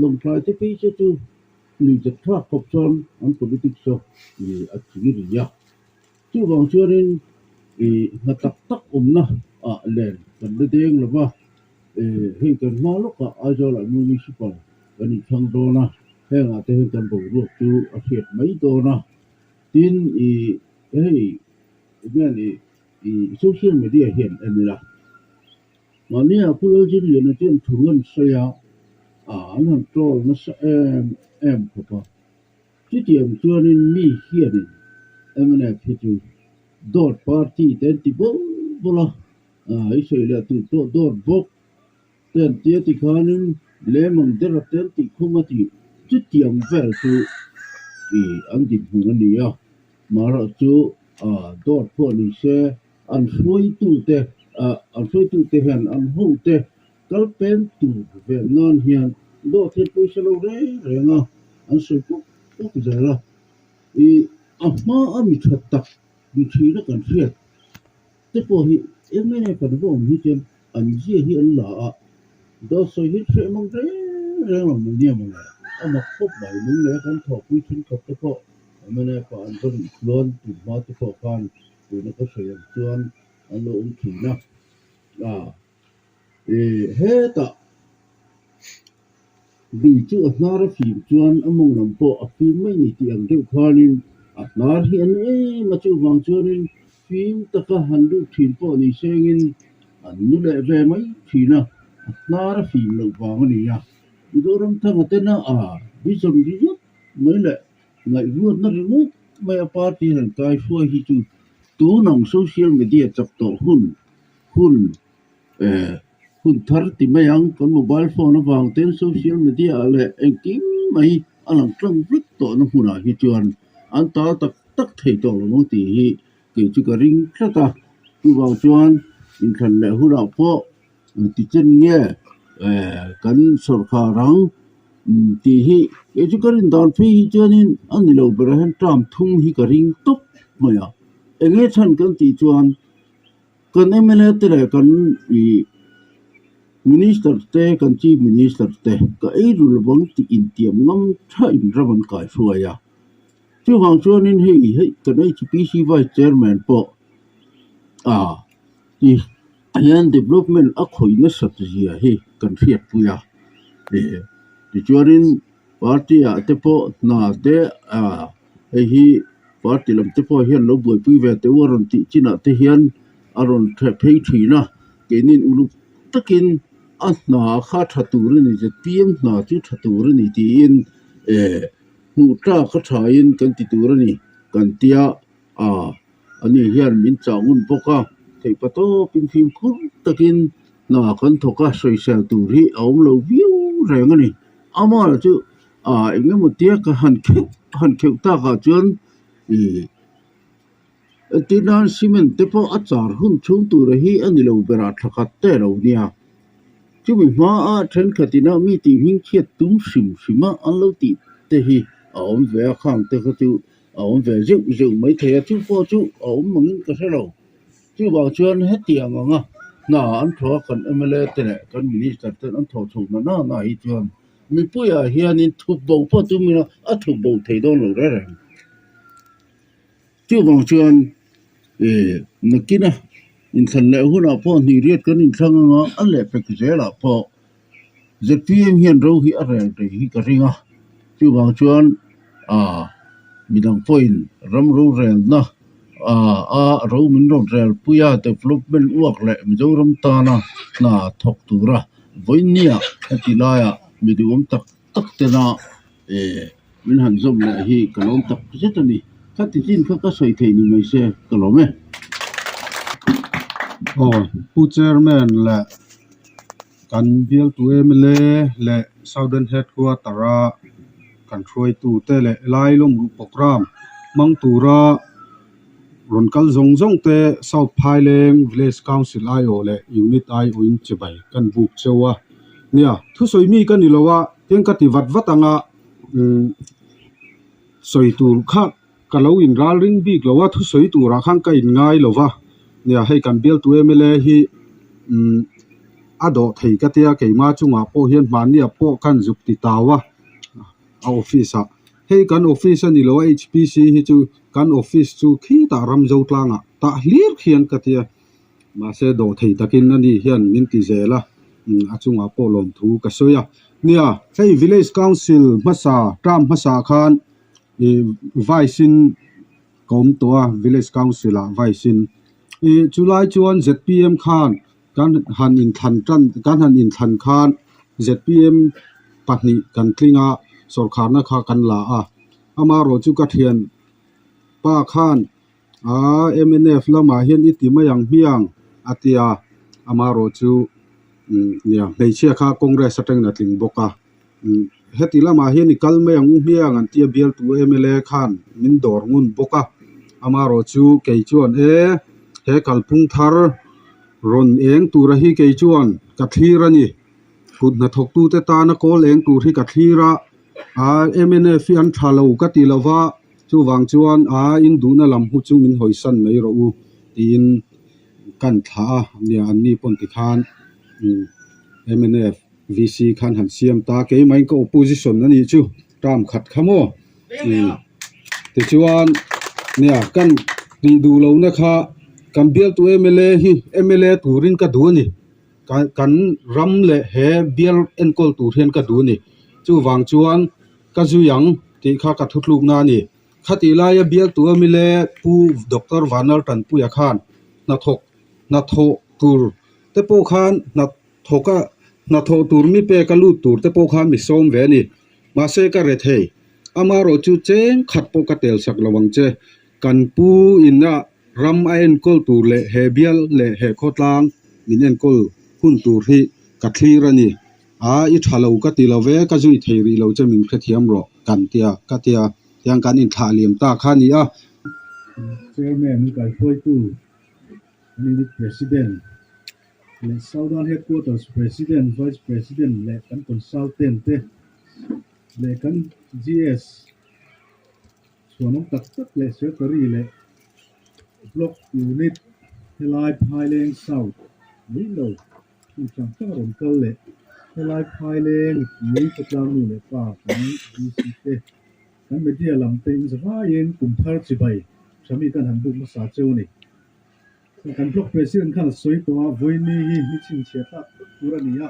Lawngtlai te phei che chu nuihzat thlak khawp chuan an politics chu a ching ri a. Chuvang chuanin ih hna tak tak awmna ah len kan la deng lo va, ih hei kan hma lawkah Aizawl ah Municipal kan inthlang dawn a, hengah te hian kan boruak chu a hriat mai dawn a, tin ih hei enge ni ih social media hian en ila mahni ah Pu Lalzirliana chuan thu an sawi a, ah an han troll nasa em em khawp a. Chutiang chuanin mi hianin mnf hi chu dawt party te an ti bawlh bawlh a, i sawi leh tur pawh dawt bawk te an tia tikhanin lem ang dera te an tih khum a tih chutiang vel chu ih an dinhmun a ni a, marawh chu dawt pawh ni se an hruaitute an hruaitute hian an hote Kal pen tur vel nan hian dawt hi pawisa lo reng reng a, an sawi pawp pawp zel a. Ih a hma a mi tha tak mi thina kan hriat te pawh hi eng nge kan va awm hi chuan an zia hi an la a, dawt sawi hi hreh mang reng reng lo mai nia mawle. A mak khawp mai lunglei a kan thawhpui thenkhat te pawh mnf ah an va rih chuan tun hma te pawh khan tuna ka sawi ang chuan an lo awm thin a. Hetah lui chu a hnar a fim chuan a mawng lam pawh a fim mai ni tih ang deuh khanin a hnar hi a nu em a, chuvang chuanin fim taka han lut thin pawh ni sengin an nu leh ve mai thin a, a hnar a fim loh vang a ni a. Mizoram thanga tena a vision ringawt mai leh ngaihruatna ringawt mai a party han kaihruai hi chu tun ang social media chak tawh hun hun eh hun thar ti mai ang kan mobile phone avang ten social media ah leh engkim mai a lang tlang vek tawh na hmunah hi chuan an tal tak tak thei tawh lo ang tih hi kei chu ka ring tlat a chuvang chuan inthlan leh hunah pawh engti chen nge eh kan sawrkhar ang tih hi kei chu ka rin dan phei hi chuanin a ni lo berah hian term thum hi ka ring tawp mai a eng nge chhan kan tih chuan. Kan mla te leh kan ih minister te kan chief minister te ka ei ru lovang tih intiam ngam thain ram an kaihruai a chuvang chuanin hei hei kan HPC vice chairman pawh ah ih hian development a khawih nasat zia hi kan hriatpui a ih tichuanin party ah te pawh hna te ah hei hi party lam te pawh hian lo buaipui ve teh u a rawn tih chinah te hian a rawn hreh phei thin a keinin uluk takin a hna kha tha tur a ni zpm hna chu tha tur a ni tiin eh hmuh tlak a thain kan ti tur a ni. kan tia ah ani hian min chah ngun bawk a theihpa tawpin fimkhur takin hna kan thawk a sawisel tur hi a awm lo viau reng a ni amah chu ah eng emaw tia ka han kheuh han kheuh takah chuan ih entir nan cement te pawh a char hun chhung tura hi a ni lo berah tha khat te a lo nia chumi hmaa thenkhat ina mi tih hming chhiat tum hrim hrim a an lo tih te hi a awm ve a khang te kha chu a awm ve zeuh zeuh mai thei a chu pawh chu a awm angin ka hre lo chuvang chuan hetiang anga hna an thawh a kan M L A te leh kan minister ten an thawh chhoh na na hi chuan mipuiah hianin thup bo pawh tum ila a thup bo thei dawn lo reng reng. Chuvang chuan ih nakina inthlan leh hunah pawh hnih riat kan inthlang anga a lehpek zelah pawh Z P M hian ro hi a rel rei hi ka ring a chuvang chuan ah midang pawhin ram rorelna ah a ro min rawn rel pui a development uak leh Mizoram tana hna thawk tura vawinia heti laiah mi duhawm tak tak tena Eh, min han zawm leh hi ka lawm tak zet a ni. Ka ti chin kha ka sawi thei ni mai se, ka lawm e. Aw, Pu Chairman leh kan bialtu mla leh Southern Headquarter a kan hruaitute leh Lailawm ruh programme hmang tura rawn kal zawng zawng te South Phaileng Village Council aiawh leh Unit aiawhin chibai kan buk cheu a. Nia, thusawi mi ka ni lo a. Tin ka ti vat vat anga umm sawi tur kha ka lo in ral ring bik lo a thusawi turah khan ka in ngai lo va nia hei kan bialtu M L A hi umm a dawh thei ka tia keimah chungah pawh hian hmahniah pawh khan zuk ti tau a a office ah hei kan office a ni lo a H P C hi chu kan office chu khitah Ramzo tlangah tah hlir khian ka tia. Mahse dawhthei takin ani hian min ti zel a, a chungah pawh lawmthu ka sawi a. Nia, hei Village Council hmasa, term hmasa khan ih Vice in ka awm tawh a, Village Council ah Vice in. Ih chulai chuan Z P M khan kan han inthlan tan, kan han inthlan khan Z P M pahnih kan tling a, sawrkharna kha kan la a. Amaherawh chu ka thian pa khan. Aa mnf lamah hian i ti mai ang hmiang a ti a, amaherawh chu umm nia hmeichhia kha congress atangin a tling bawk a, umm heti lamah hian i kal mai ang u hmiang an tia bialtu mla khan min dawr ngun bawk a, amaherawh chu kei chuan e he kalphung thar rawn eng tura hi kei chuan ka thlir a ni, kut hnathawktute tana kawl eng tur hi ka thlir a, aa mnf hi an tha lo ka ti lo va. Chuvang chuan a induhna lam hu chu min hawisan mai rawh u tiin kan thlah a, nia an ni pawn tikhan mnf VC khan han siam ta keimah in ka opposition a nih chu term khat kha maw tichuan nia kan tih duh lohna kha kan bialtu mla hi mla turin ka duh a ni kan ram leh he bial enkawl tur hian ka duh a ni chuvang chuan. Ka zui ang tih kha ka thutlukna a ni. Khatih laia bialtu a mile Pu Doctor Vanlal Tanpuia khan hnathawk hnathawh tur te pawh khan hnathawk a hnathawh tur mi pek a lut tur te pawh khan mi sawm ve a ni. Mahse ka re thei. Amaherawh chu cheng khat pawh ka tel sak lo ang che. Kan pu ina ram a enkawl tur leh he bial leh he khawtlang min enkawl hun tur hi ka thlir a ni. A, i tha lo ka ti lo ve, ka zui thei rih lo che min hrethiam rawh kan tia ka tia tiang kan inthlah liam ta kha a ni a. Chairman hi kaihruaitu kan unit President leh Southern Headquarters President, Vice President leh kan Consultant te leh kan G S chhuanawm tak tak leh Secretary leh Block Unit helai Phaileng South mai lo. Hmun hrang hrang a rawn kal leh helai phaileng mipui khawtlang nu leh pa kan VC te kan media lam te in zavaiin kum thar chibai tha mi kan han buk hmasa cheu a ni. Kan block president khan a sawi tawh a, vawiini hi ni chhinchhiah tlak tak tur a ni a,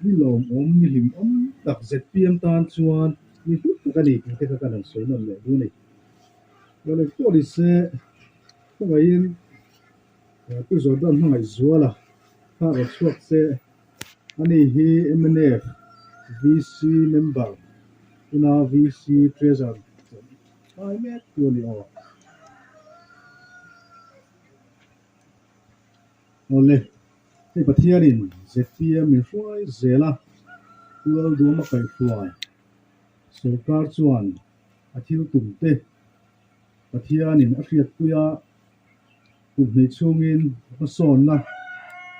ni lawmawm, ni hlimawm tak Z P M tan chuan ni hlu tak a ni tih te kha kan han sawi nawn leh duh a ni. Lawlek pawh ni se khawngaihin Pu Jordan hmangaih zual a, kha rawn chhuak che. Ani hi mnf VC member tuna VC treasurer chawlh lai mek tu a ni aw. Awle, hei Pathianin zpm min hruai zel a, Pu Lalduama kaihhruai sorkar chuan a thil tum te Pathianin a hriatpui a, kum hnih chhungin hmasawnna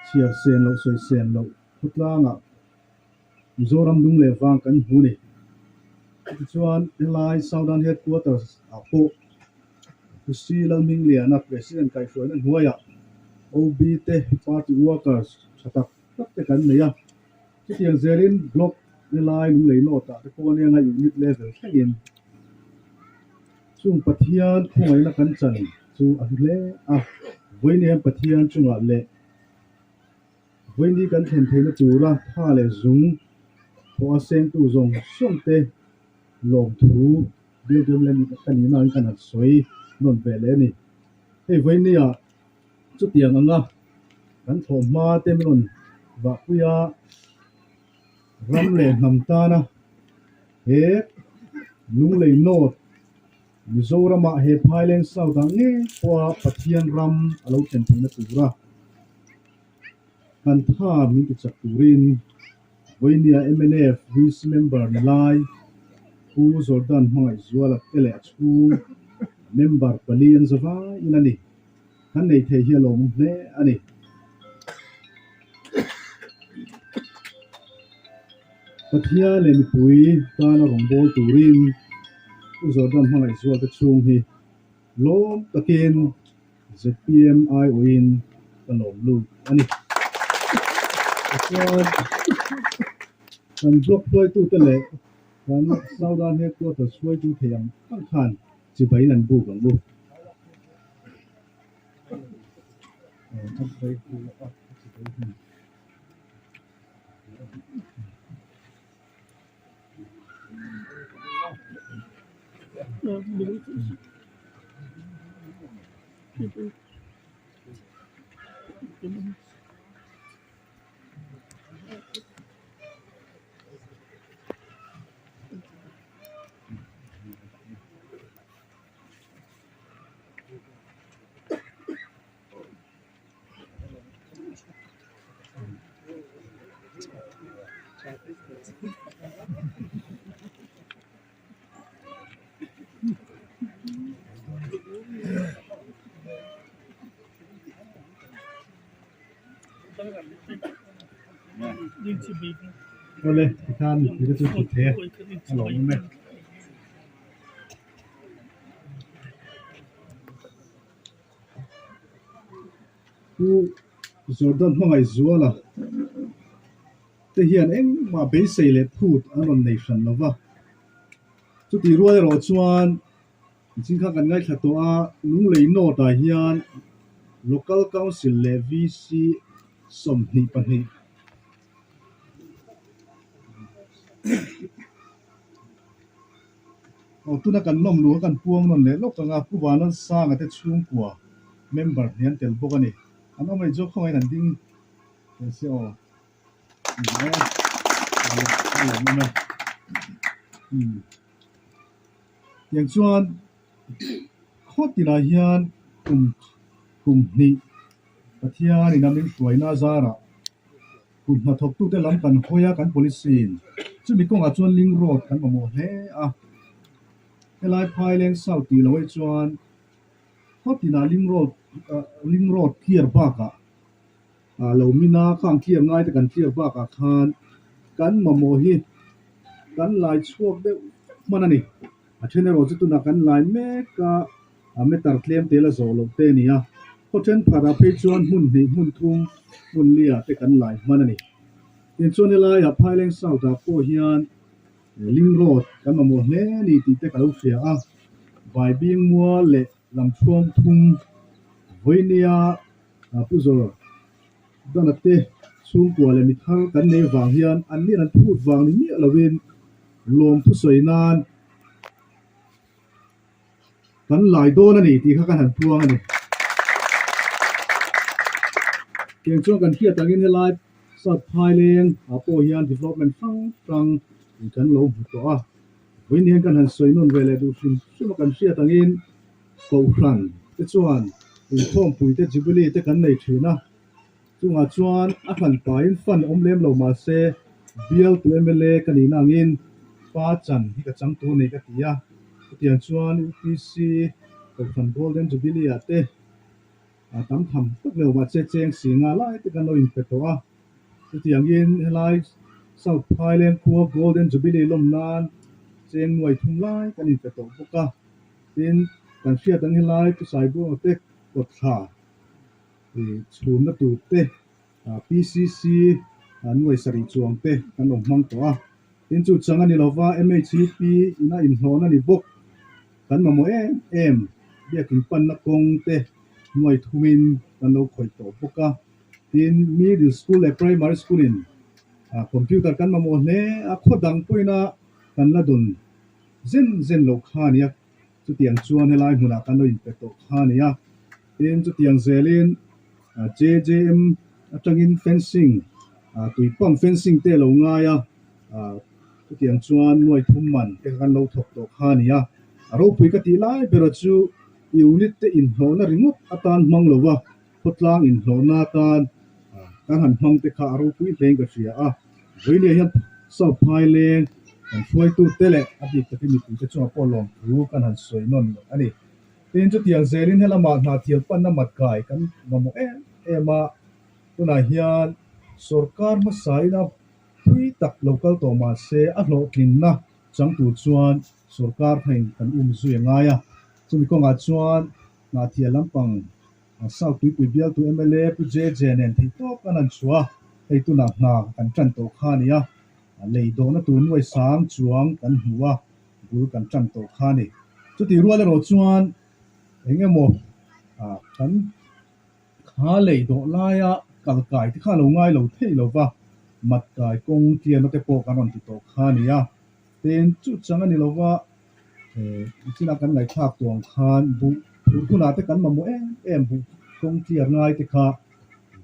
chhiar sen loh sawi sen loh khawtlangah Mizoram lung leh vang kan hmu ni. Chutichuan helai Southern Headquarters ah pawh Pu C. Lalhmingliana President kaihhruaina hnuaiah OB te party workers tha tak tak te kan nei a. Chutiang zelin Block helai Lunglei North ah te pawh a nia unit level thlengin chung Pathian khawngaihna kan chan chu a hlu hle a. Vawiin hian Pathian chungah leh Vawiini kan thlen theihna tura tha leh zung thawh a sengtu zawng zawng te lawmthu Bialbiam leh ka nihna angin kan han sawi nawn ve leh a ni. Hei vawiini-ah chutiang anga kan thlawh hma te min rawn vahpui a, ram leh hnam tana he Lunglei North Mizoramah he Phaileng South ah ngei pawha Pathian ram a lo thlen theihna tura kan tha min ti chak turin vawinia mnf VC member ni lai Pu Jordan Hmangaihzuala te leh a chhung member pali an za vaiin a ni. Kan nei thei hi a lawmawm hle a ni. Pathian leh mipui tana rawngbâwl turin Pu Jordan Hmangaihzuala te chhung hi lawm takin zpm aiawhin ka lawm lut a ni. Tichuan, kan block hruaitute leh kan Southern Headquarters hruaitu thei ang ang khan chibaiin an buk ang u. Awle tikhan mipui te chu thut thei a, a lawmawm e. Pu Jordan Hmangaihzuala te hian engmah beisei leh phut an rawn nei hran lo va, chutih rual erawh chuan Nichin kha kan ngaithla tawh a, Lunglei North ah hian Local Council leh VC 22 Aw tuna kan lawm luh a kan puang nawn leh lawk ang a, Pu Vanlalsanga te chhungkua member hnih an tel bawk a ni. An awm aih zawk khawngaih in an ding teh se aw. Ni e, a lawmawm e. Umm. Tiang chuan khaw tinah hian kum kum hnih Pathian in a min hruaina zarah kut hnathawktute lam kan hawi a kan policy in chumi kawngah chuan link road kan mamawh hle a. Helai Phaileng South tih loh hi chuan khaw tinah link road link road clear bakah Ah lo mina khang clear ngai te kan clear bakah khan kan mamawh hi kan lai chhuak deuh hman a ni. A then erawh chu tunah kan lai mek a, a meter tlem te la zawh loh te a ni a. Khaw thenkhatah phei chuan hmun hnih, hmun thum, hmun liah te kan lai hman a ni. Tinchuan helaiah Phaileng South ah pawh hian Link Road kan mamawh hle a ni tih te ka lo hria a. Vaibing mual leh lamchhuang thum vawinia Pu Zawr, Dana te chhungkua leh mithar kan nei vang hian an nih an phut vang ni miah lovin lawm thusawi nan kan lai dawn a ni tih kha kan han puang a ni. Tiang chuan kan hriat angin helai South Phaileng ah pawh hian development hrang hrang kan lo hmu tawh a, vawiin hian kan han sawi nawn ve leh duh hrim hrim a kan hriat angin Kohhran te chuan inkhawmpui te Jubilee te kan nei thin a. Chungah chuan a hran pahin fund awm lem lo mahse bialtu mla ka nihna angin pa chan hi ka chang tur a ni ka ti a. Chutiang chuan UPC Kohhran Golden Jubilee ah te tam tham tak lo mahse cheng si nga lai te kan lo inpe tawh a. Chutiangin helai South Phaileng khua Golden Jubilee lawm nan cheng nuai thum lai kan inpe tawh bawk a. Tin, kan hriat ang helai Pu Saibuanga te kawtthla chhunna tur te PCC nuai sarih chuang te kan lo hmang tawh a. Tin, chu chang a ni lova MHEP ina inhlawhna ni bawk kan mamawh em em biakin panna kawng te nuai thumin kan lo khawih tawh bawk a. Tin, middle school leh primary school in computer kan mamawh hle a, khaw dang pawhin a kan la dawn zen zen loh kha a ni a, chutiang chuan helai hmunah kan lo inpe tawh kha a ni a. Tin, chutiang zelin JJM atangin fencing tui pump fencing te a lo ngai a, chutiang chuan nuai thum man te kha kan lo thawk tawh kha a ni a. A ropui ka tih lai bera chu unit te inhlawhna ringawt atan hmang lo va. Khawtlang inhlawhna atan kan han hmang te kha a ropui hlein ka hria a, vawinia hian South Phaileng kan hruaitute leh a bik takin mipuite chungah pawh lawmthu kan han sawi nawn a ni. Tin, chutiang zelin helamah hna thial panna mat kai kan mamawh em em a, tunah hian sorkar hmasa ina thui tak lo kal tawh mah se a hlawhtlinna chang tur chuan sorkar thain kan um zui a ngai a, chumi kawngah chuan hna thial lampang South Tuipui bialtu mla Pu JJ nen theih tawp kan han chhuah a, hei tunah hna kan tan tawh kha a ni a, lei dawhna tur nuai sang chuang kan hmu a, bul kan tan tawh kha a ni. Chutih rual erawh chuan eng emaw kan kha lei dawh laia kal kai te kha a lo ngai lo thei lo va, mat kai kawng tliana te pawh kan rawn ti tawh kha a ni a, tin chu chang a ni lo va. Nichina kan ngaihthlak tawh ang khan buh phurh hunah te kan mamawh em em buh kawng tliar ngai te kha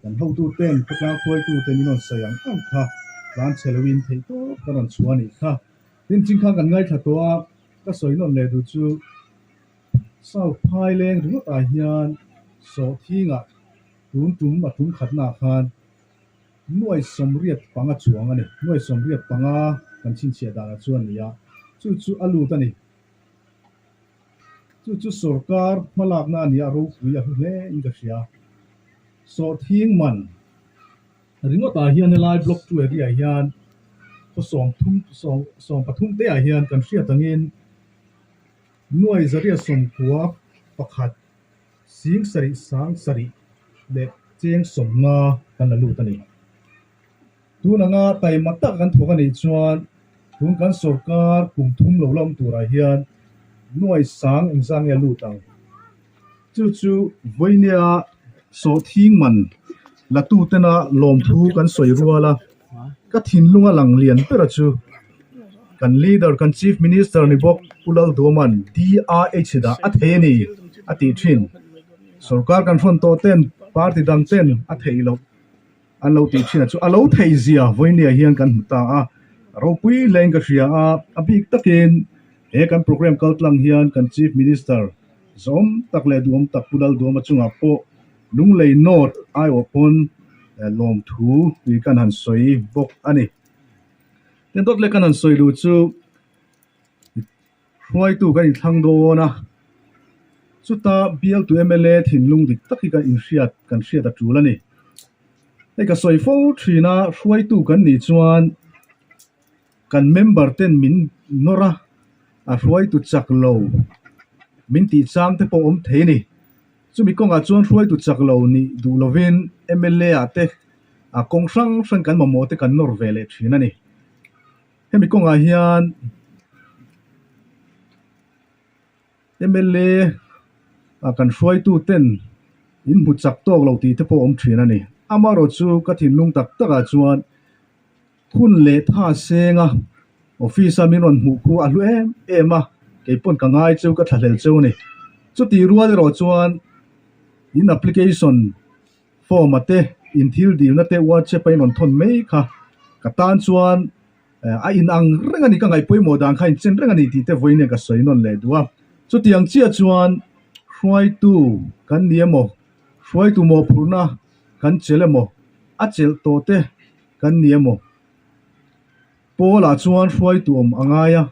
kan hotu ten khawtlang hruaitu ten in rawn sawi ang ang kha tlan chhe loin theih tawp kan rawn chhuah a nih kha. Tin ching khan kan ngaithla tawh a, ka sawi nawn leh duh chu South Phaileng ringawt ah hian sawhthingah tun tum a tum khatna ah khan Nuai 85 chuang a ni. Nuai 85 kan chhinchhiah danah chuan ni a, chu chu a lut a ni. Chu chu sorkar hmalakna a ni a, ropui a hlu hle in ka hria. Sawhthing man ringawtah hian helai block 2 area hian khaw 30 13 te ah hian kan hriat angin nuai 191 Sing sarih sang sarih leh cheng 50 kan la lut a ni. Tun anga taima tak kan thawk a nih chuan tun kan sorkar kum thum lo la awm turah hian nuai sang engzah nge a lut ang? Chu chu vawinia sawhthing man la tutena lawmthu kan sawi rual a, ka thinlunga lang lian bera chu kan leader kan chief minister ni bawk Pu Lalduaman DRH dah a thei a ni a tih thin. Sorkar kan hrawn tawh ten party dang ten a theih loh an lo tih thin a chu a lo theih zia vawinia hian kan hmu ta a, ropui hlein ka hria a, a bik takin he kan programme kal tlang hian kan chief minister zawm tak leh duhawm tak Pu Lalduama chungah pawh Lunglei North aiawh pawn lawmthu tui kan han sawi bawk a ni. Tin dawt leh kan han sawi luh chu hruaitu kan inthlang dawn a, chuta bialtu mla thinlung dik tak hi kan inhriat kan hriat a tul a ni. Hei ka sawi fo thin a, hruaitu kan nih chuan kan member ten min nawr a, a hruaitu chak lo min tih chang te pawh awm thei a ni. Chumi kawngah chuan hruaitu chak lo nih duh lovin mla ah te a kawng hrang hrang kan mamawh te kan nawr ve leh thin a ni. Hemi kawngah hian mla ah kan hruaitu ten in hmu chak tawk lo tih te pawh a awm thin a ni. Amaherawhchu chu ka thinlung tak takah chuan Hun leh tha senga office a min rawn hmuh khu a hlu em em a, kei pawn ka ngai cheu ka thlahlel cheu a ni. Chutih rual erawh chuan in application form a te in thil dilna te WhatsApp a in rawn thawn mai kha ka tan chuan a inang reng a ni, ka ngaih pawimawh dan kha a inchen reng a ni tih te vawiin hian ka sawi nawn leh duh a. Chutiang chiah chuan hruaitu kan ni emaw, hruaitu mawhphurhna kan chelh emaw. A chelh tawh te kan ni emaw? Paul-ah chuan hruaitu awm a ngai a,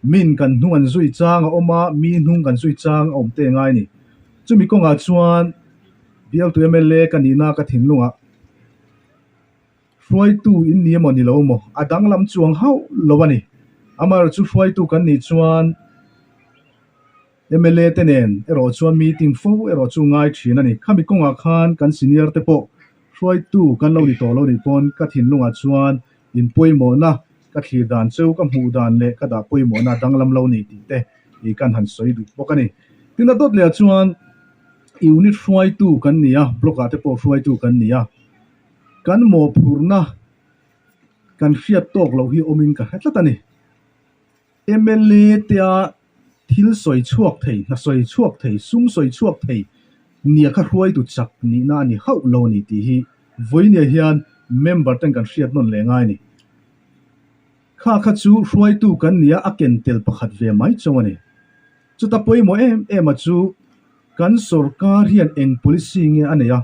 min kan hnung an zui chang a awm a, mi hnung kan zui chang a awm te a ngai a ni. Chumi kawngah chuan bialtu mla ka nihna ka thinlungah hruaitu in ni emaw ni lo maw? A danglam chuang hauh lo a ni. Amaherawhchu hruaitu kan nih chuan mla te nen erawh chuan meeting fo erawh chu ngai thin a ni. Khami kawngah khan kan senior te pawh hruaitu kan lo ni tawh lo nih pawn ka thinlungah chuan in pawimawhna ka thlir dan cheu ka hmuh dan leh ka dah pawimawhna danglam lo ni tih te ih kan han sawi duh bawk a ni. Tin a dawt leh ah chuan unit hruaitu kan ni a, block ah te pawh hruaitu kan ni a, kan mawhphurhna kan hriat tawk loh hi awmin ka hre tlat a ni. Mla te a thil sawi chhuak thei, hna sawi chhuak thei, sum sawi chhuak thei nia kha hruaitu chak nihna a ni hauh lo a ni tih hi vawinia hian member ten kan hriat nawn leh ngai a ni. Kha kha chu hruaitu kan nia a ken tel pakhat ve mai chauh a ni. Chuta pawimawh em em a chu kan sorkar hian eng policy nge a nei a,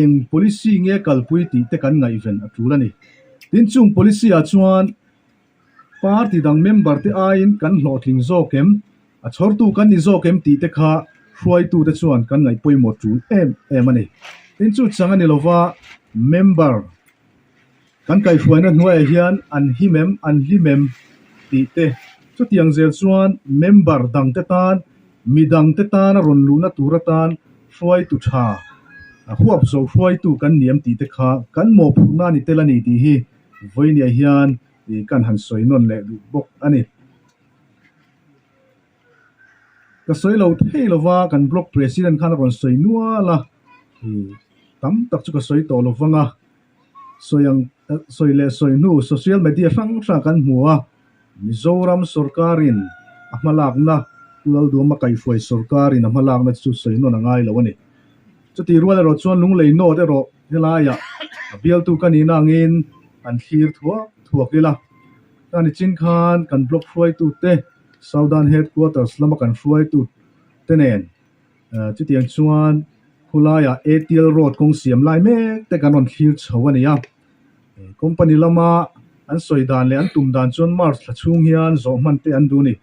eng policy nge kalpui tih te kan ngaihven a tul a ni. Tin chung policy ah chuan Party dang member te aiin kan hlawhtling zawk em? A chhawrtu kan ni zawk em tih te kha hruaitute chuan kan ngaih pawimawh tul em em a ni. Tin chu chang a ni lova member kan kaihhruaina hnuaiah hian an him em, an hlim em tih te chutiang zel chuan member dangte tan midangte tana rawn luhna tur atan hruaitu tha huap zo hruaitu kan ni em tih te kha kan mawhphurhna a ni tel a ni tih hi Vawinia hian kan han sawi nawn leh duh bawk a ni. Ka sawi lo thei lo va, kan block president khan a rawn sawi nual a, tam tak chu ka sawi tawh lo vang a, sawi ang sawi leh sawi hnu social media hrang hrang kan hmu a, Mizoram sorkarin a hmalakna Pu Lalduama kaihhruai sorkarin a hmalakna chu sawi nawn a ngai lo a ni. Chutih rual erawh chuan Lunglei North erawh helaiah a bialtu ka nihna angin an thlir thuak thuak ila. Ka ni chin khan kan block hruaitute Southern Headquarters lama kan hruaitute nen chutiang chuan khulaiah ATL Road kawng siam lai mek te kan rawn thlir chho a ni a. Company lama an sawi dan leh an tum dan chuan March thla chhung hian zawh hman te an duh a ni.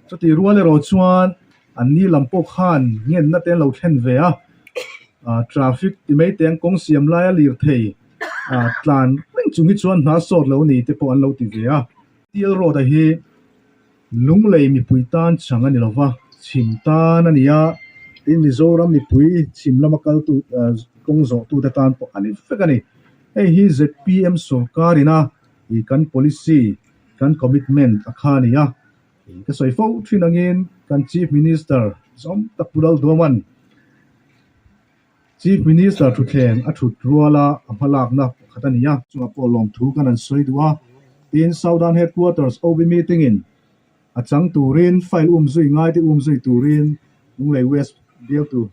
Chutih rual erawh chuan An ni lam pawh khan ngenna te an lo thlen ve a, traffic ti mai te an kawng siam laia lirthei tlan reng chung hi chuan hna sawt lo ni te pawh an lo ti ve a. Steel road a hi Lunglei mipui tan chang a ni lo va, chhim tan a ni a, tin Mizoram mipui chhim lama kaltu kawng zawhtute tan pawh a ni vek a ni. Hei hi zpm sorkar ina kan policy, kan commitment a kha a ni a. Ka sawi fo thin angin kan Chief Minister zawm tak Pu Lalduaman Chief Minister thutthleng a thut ruala a hmalakna pakhat a ni a. Chungah pawh lawmthu kan han sawi duh a, tin Southern Headquarters OB meeting in a chang turin file um zui ngaite um zui turin Lunglei West bialtu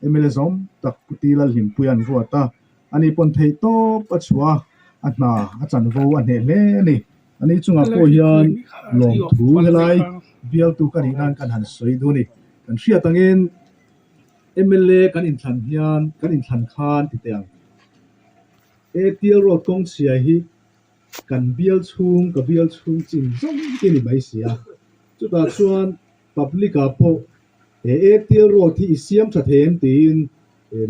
mla zawm tak Pu Ti Lalhlimpuia an ruat a, ani pawn theih tawp a chhuah a, a hna a chanvo a hneh hle a ni. Ani chungah pawh hian lawmthu helai bialtu ka nih nan kan han sawi duh a ni. Kan hriat angin mla kan inthlan hian kan inthlan khan ti teh ang. ATL road kawng chhia hi kan bial chhung ka bial chhung chin zawng te ni mai si a. Chutah chuan public ah pawh he ATL road hi i siam tha thei em tiin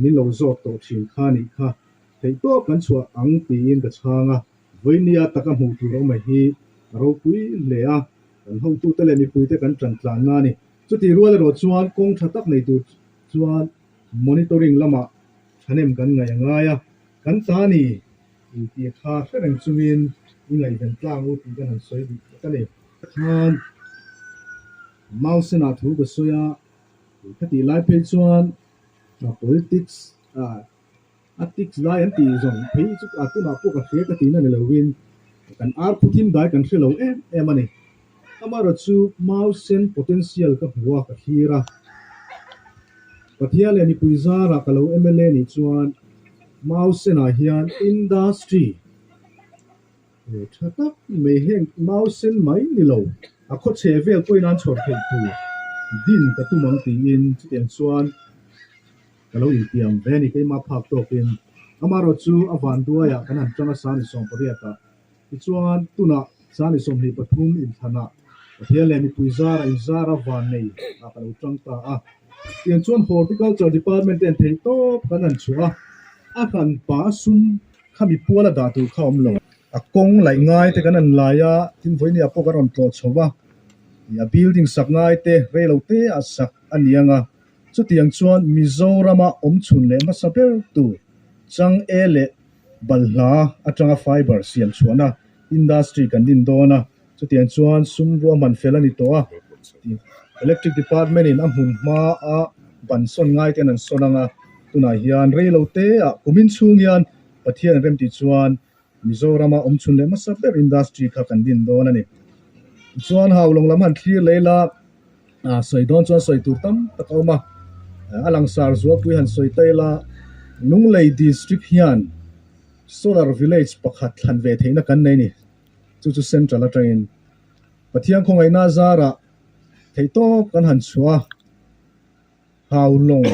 min lo zawt tawh thin kha nih kha. Theihtawp kan chhuah ang tiin ka chhang a. Vawinia taka hmuh tur awm a hi a ropui hle a, kan hotute leh mipuite kan tan tlanna a ni. Chutih rual erawh chuan kawng tha tak nei tur chuan monitoring lamah thahnem kan ngaih a ngai a, kan ta ni tih kha hre reng chungin i ngaihven tlang u tih kan han sawi duh tak a ni. Khan Mausen-ah thu ka sawi a, khatih lai phei chuan politics ah A tics lai an tih zawng phei chu a tunah pawh ka hria ka tihna ni lovin kan ar phu thim dai kan hre lo em em a ni. Amaherawh chu mau sen potential ka hmu a, ka thlir a. Pathian leh mipui zarah ka lo mla nih chuan mau senah hian industry tha tak mai heng mau sen mai ni lo a khaw chhe vel pawhin an chhawr theih tur din ka tum ang tiin chutiang chuan Ka lo intiam ve a ni, keimah phak tawkin. Amaherawh chu a vanduaiah kan han tang a Sani 18 ah. Tichuan tunah Sani 23 inthlanah Pathian leh mipui zara inzara vannei ah ka lo tang ta a. Tiang chuan Horticulture Department ten theihtawp kan han chhuah a, a hran pa sum kha mipuala dah tur kha a awm lo. A kawng laih ngai te kan han lai a, tin vawinia pawh kan rawn tlawh chho va, a building sak ngai te rei lo te ah sak a ni ang a. Chutiang chuan Mizorama awm chhun leh hmasa ber tur chang e leh balhla atanga fiber siam chhuahna industry kan din dawn a, chutiang chuan sum ruahman fel a ni tawh a, Electric Department in a hmun hma a ban sawn ngai ten an sawn ang a, tunah hian rei lo te ah kumin chhung hian Pathian remtih chuan Mizorama awm chhun leh hmasa ber industry kha kan din dawn a ni. Tichuan Haulawng lam han thlir leh ila, sawi dawn chuan sawi tur tam tak a awm a, a langsar zualpui han sawi ta ila, Lunglei District hian Solar Village pakhat thlan ve theihna kan nei a ni. Chu chu Central atangin Pathian khawngaihna zarah theihtawp kan han chhuah a. Hau lawng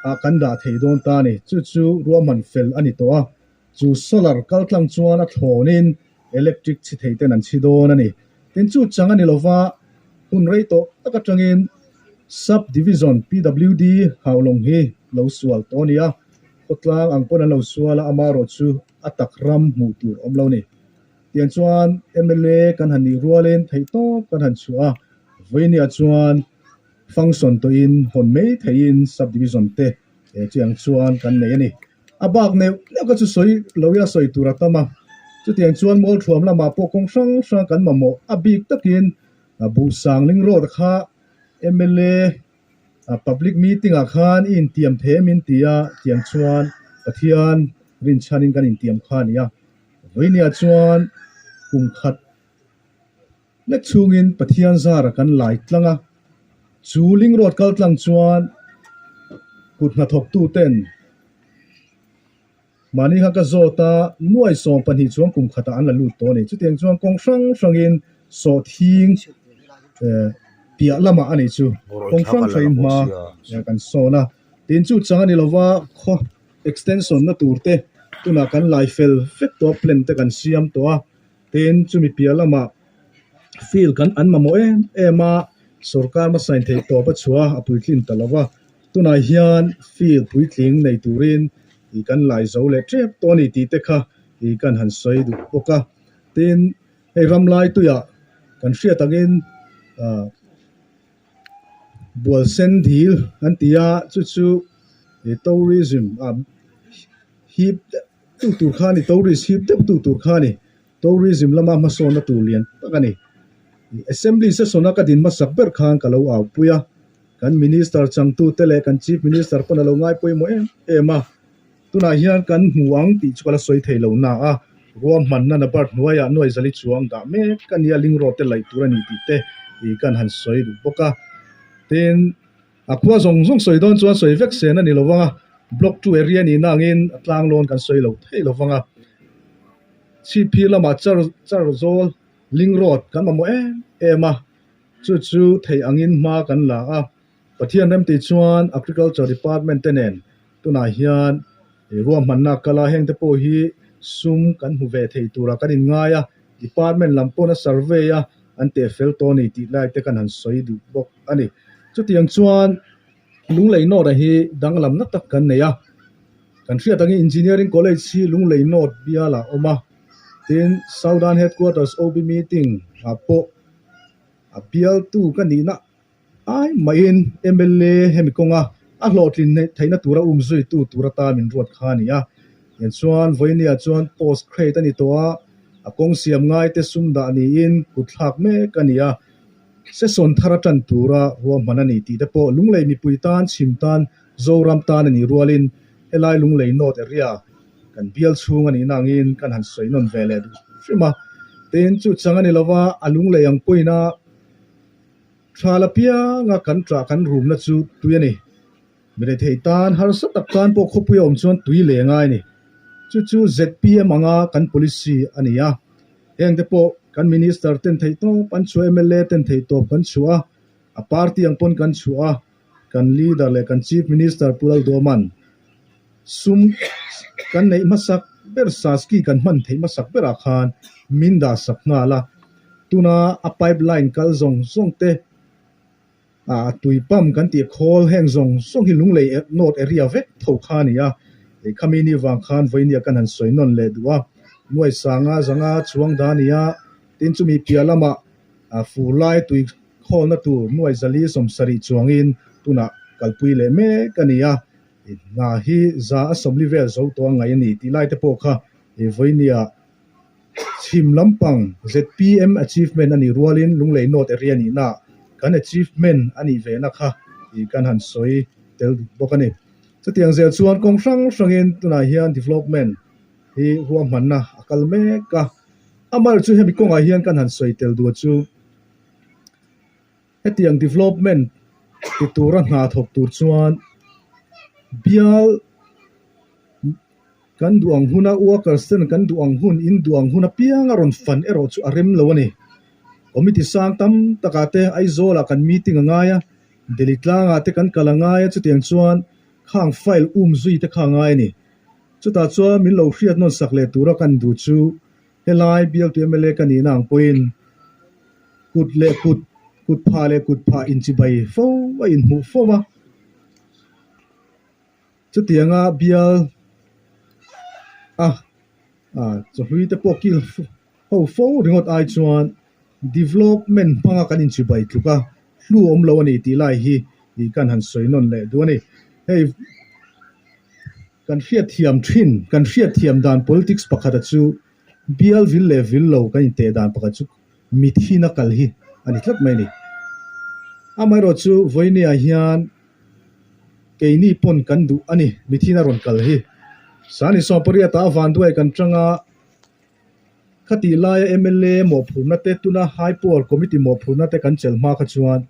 ah kan dah thei dawn ta a ni. Chu chu ruahman fel a ni tawh a, chu solar kal tlang chuan a thlawnin electric chhi thei ten an chhi dawn a ni. Tin chu chang a ni lova, hun rei tawh tak atangin Sub Division PWD Hau lawng hi lo sual tawh a ni a, khawtlang ang pawn an lo sual a, amaherawh chu a tak ram hmuh tur awm lo a ni. Tiang chuan mla kan han nih rualin theihtawp kan han chhuah a, vawinia chuan Function tawhin hawn mai theihin Sub Division te chiang chuan kan nei a ni. A bak neuh neuh kha chu sawi lo ila sawi tur a tam a, chutiang chuan Mualthuam lamah pawh kawng hrang hrang kan mamawh a bik takin Buhsang Ling Road kha mla public meeting ah khan i intiam thei em in ti a, tiang chuan Pathian rinchhanin kan intiam kha a ni a. Vawinia chuan kum khat Lek chhungin Pathian zara kan lai tlang a, chu ling road kal tlang chuan kut hnathawktu ten mahni kha ka zawt a, nuai 12 chuang kum khatah an la lut tawh a ni. Chutiang chuan kawng hrang hrangin sawhthing piah lamah a nih chu kawng hrang hrangin hma kan sawn a, tin chu chang a ni lova khaw extension na tur te tunah kan lai fel vek tawh a, plan te kan siam tawh a. Tin, chumi piah lamah field kan an mamawh em em a, sorkar hmasa in theih tawp a chhuah a, a puitlin ta lo va. Tunah hian field puitling nei turin ih kan lai zo leh tep tawh a ni tih te kha ih kan han sawi duh bawk a. Tin, hei ramlai tuiah kan hriat angin ah Bualsen dil an ti a, chu chu ih tourism ah hip deuh tu tur kha a ni tourist hip deuh tu tur kha a ni tourism lama hmasawnna tur lian tak a ni assembly session a ka din hmasak ber khan ka lo au pui a kan minister changtu te leh kan chief minister pawn a lo ngai pawimawh em em a tunah hian kan hmu ang tih chu ka la sawi thei lo na a ruahmanna na bar hnuaiah nuai zali chuang dah mek a nia ling road te laih tur a ni tih te ih kan han sawi duh bawk a tin. A khua zawng zawng sawi dawn chuan sawi vek sen a ni lovang a, Block 2 area nihna angin a tlang lawn kan sawi lo thei lovang a. Chhip phir lamah char char zawl Ling Road kan mamawh em em a, chu chu theih angin hma kan la a. Pathian remtih chuan Agriculture Department te nen tunah hian ruahmanna kal a, hengte pawh hi sum kan hmu ve thei turah kan inngai a, Department lam pawn a survey a, an teh fel tawh a ni tih lai te kan han sawi duh bawk a ni. Chutiang chuan Lunglei North-a hi danglamna tak kan nei a, kan hriat angin Engineering College hi Lunglei North bialah a awm a, tin Southern Headquarters OB meeting ah pawh a bialtu ka nihna Ai mahin mla hemi kawnga a hlawhtlin theihna tura um zuitu tur atan min ruat kha a ni a. Tiang chuan vawinia chuan post create a ni tawh a, a kawng siam ngaite sum dah niin kut thlak mek a ni a. Session thar a tan tura ruahman a ni tih te pawh Lunglei mipui tan, chhim tan, Zoram tan a nih rualin helai Lunglei North area kan bial chhung a nihna angin kan han sawi nawn ve leh duh hrim a. Tin, chu chang a ni lova a Lunglei ang pawhin a Thla la pianga kan ṭah kan rumna chu tui a ni. Mi rethei tan harsa tak tan pawh khawpui a awm chuan tui leh ngai a ni. Chu chu zpm anga kan policy a ni a. Hengte pawh kan Minister ten theihtawp an chhuah, mla ten theihtawp kan chhuah a, a party ang pawn kan chhuah a, kan leader leh kan Chief Minister Pu Lalduaman. Sum kan neih hmasak ber Saski kan hman theih hmasak berah khan min dah sak nghal a. Tuna a pipe line kal zawng zawng te ah tui pump kan tih khawl heng zawng zawng hi Lunglei North area vek tho kha a ni a. Khami ni vang khan vawinia kan han sawi nawn leh duh a. Nuai sanga zanga chuang dah a ni a, tin chumi piah lamah fur lai tui khawlna tur nuai zali 70 chuangin tunah kalpui leh mek a ni a. Hna hi za a 40 vel zo tawh a ngaih a ni tih lai te pawh kha vawinia chhim lampang zpm achievement a nih rualin Lunglei North area nihna kan achievement a nih ve na kha kan han sawi tel duh bawk a ni. Chutiang zel chuan kawng hrang hrangin tunah hian development hi ruahmanna a kal mek a, amaherawhchu chu hemi kawngah hian kan han sawi tel duh chu Hetiang development ti tura hna thawk tur chuan bial kan duh ang huna workers ten kan duh ang hun in duh ang hun apiang a rawn fan erawh chu a rem lo a ni. Committee sang tam takah te Aizawl ah kan meeting a ngai a, Delhi tlangah te kan kal a ngai a chutiang chuan khang file um zui te kha a ngai a ni. Chutah chuan min lo hriat nawn sak leh tura kan duh chu Helai bialtu mla ka nihna ang pawhin kut leh kut, kut phah leh kut phah inchibai fo a inhmuh fo a. Chutianga bial a chawhlui te pawh kil ho fo ringawt ai chuan development hmanga kan inchibai tluk a, hlu awm lo a ni tih lai hi kan han sawi nawn leh duh a ni. Hei. Kan hriatthiam thin, kan hriatthiam dan politics pakhata chu bial vil leh vil lo kan inteh dan pakhat chu mithin a kal hi a ni tlat mai a ni. Amaherawh chu vawinia hian keini pawn kan duh a ni mithin a rawn kal hi. Sani 18 ah vanduai kan tang a, khatih laia mla mawhphurhna te tuna High Power Committee mawhphurhna te kan chelh hma kha chuan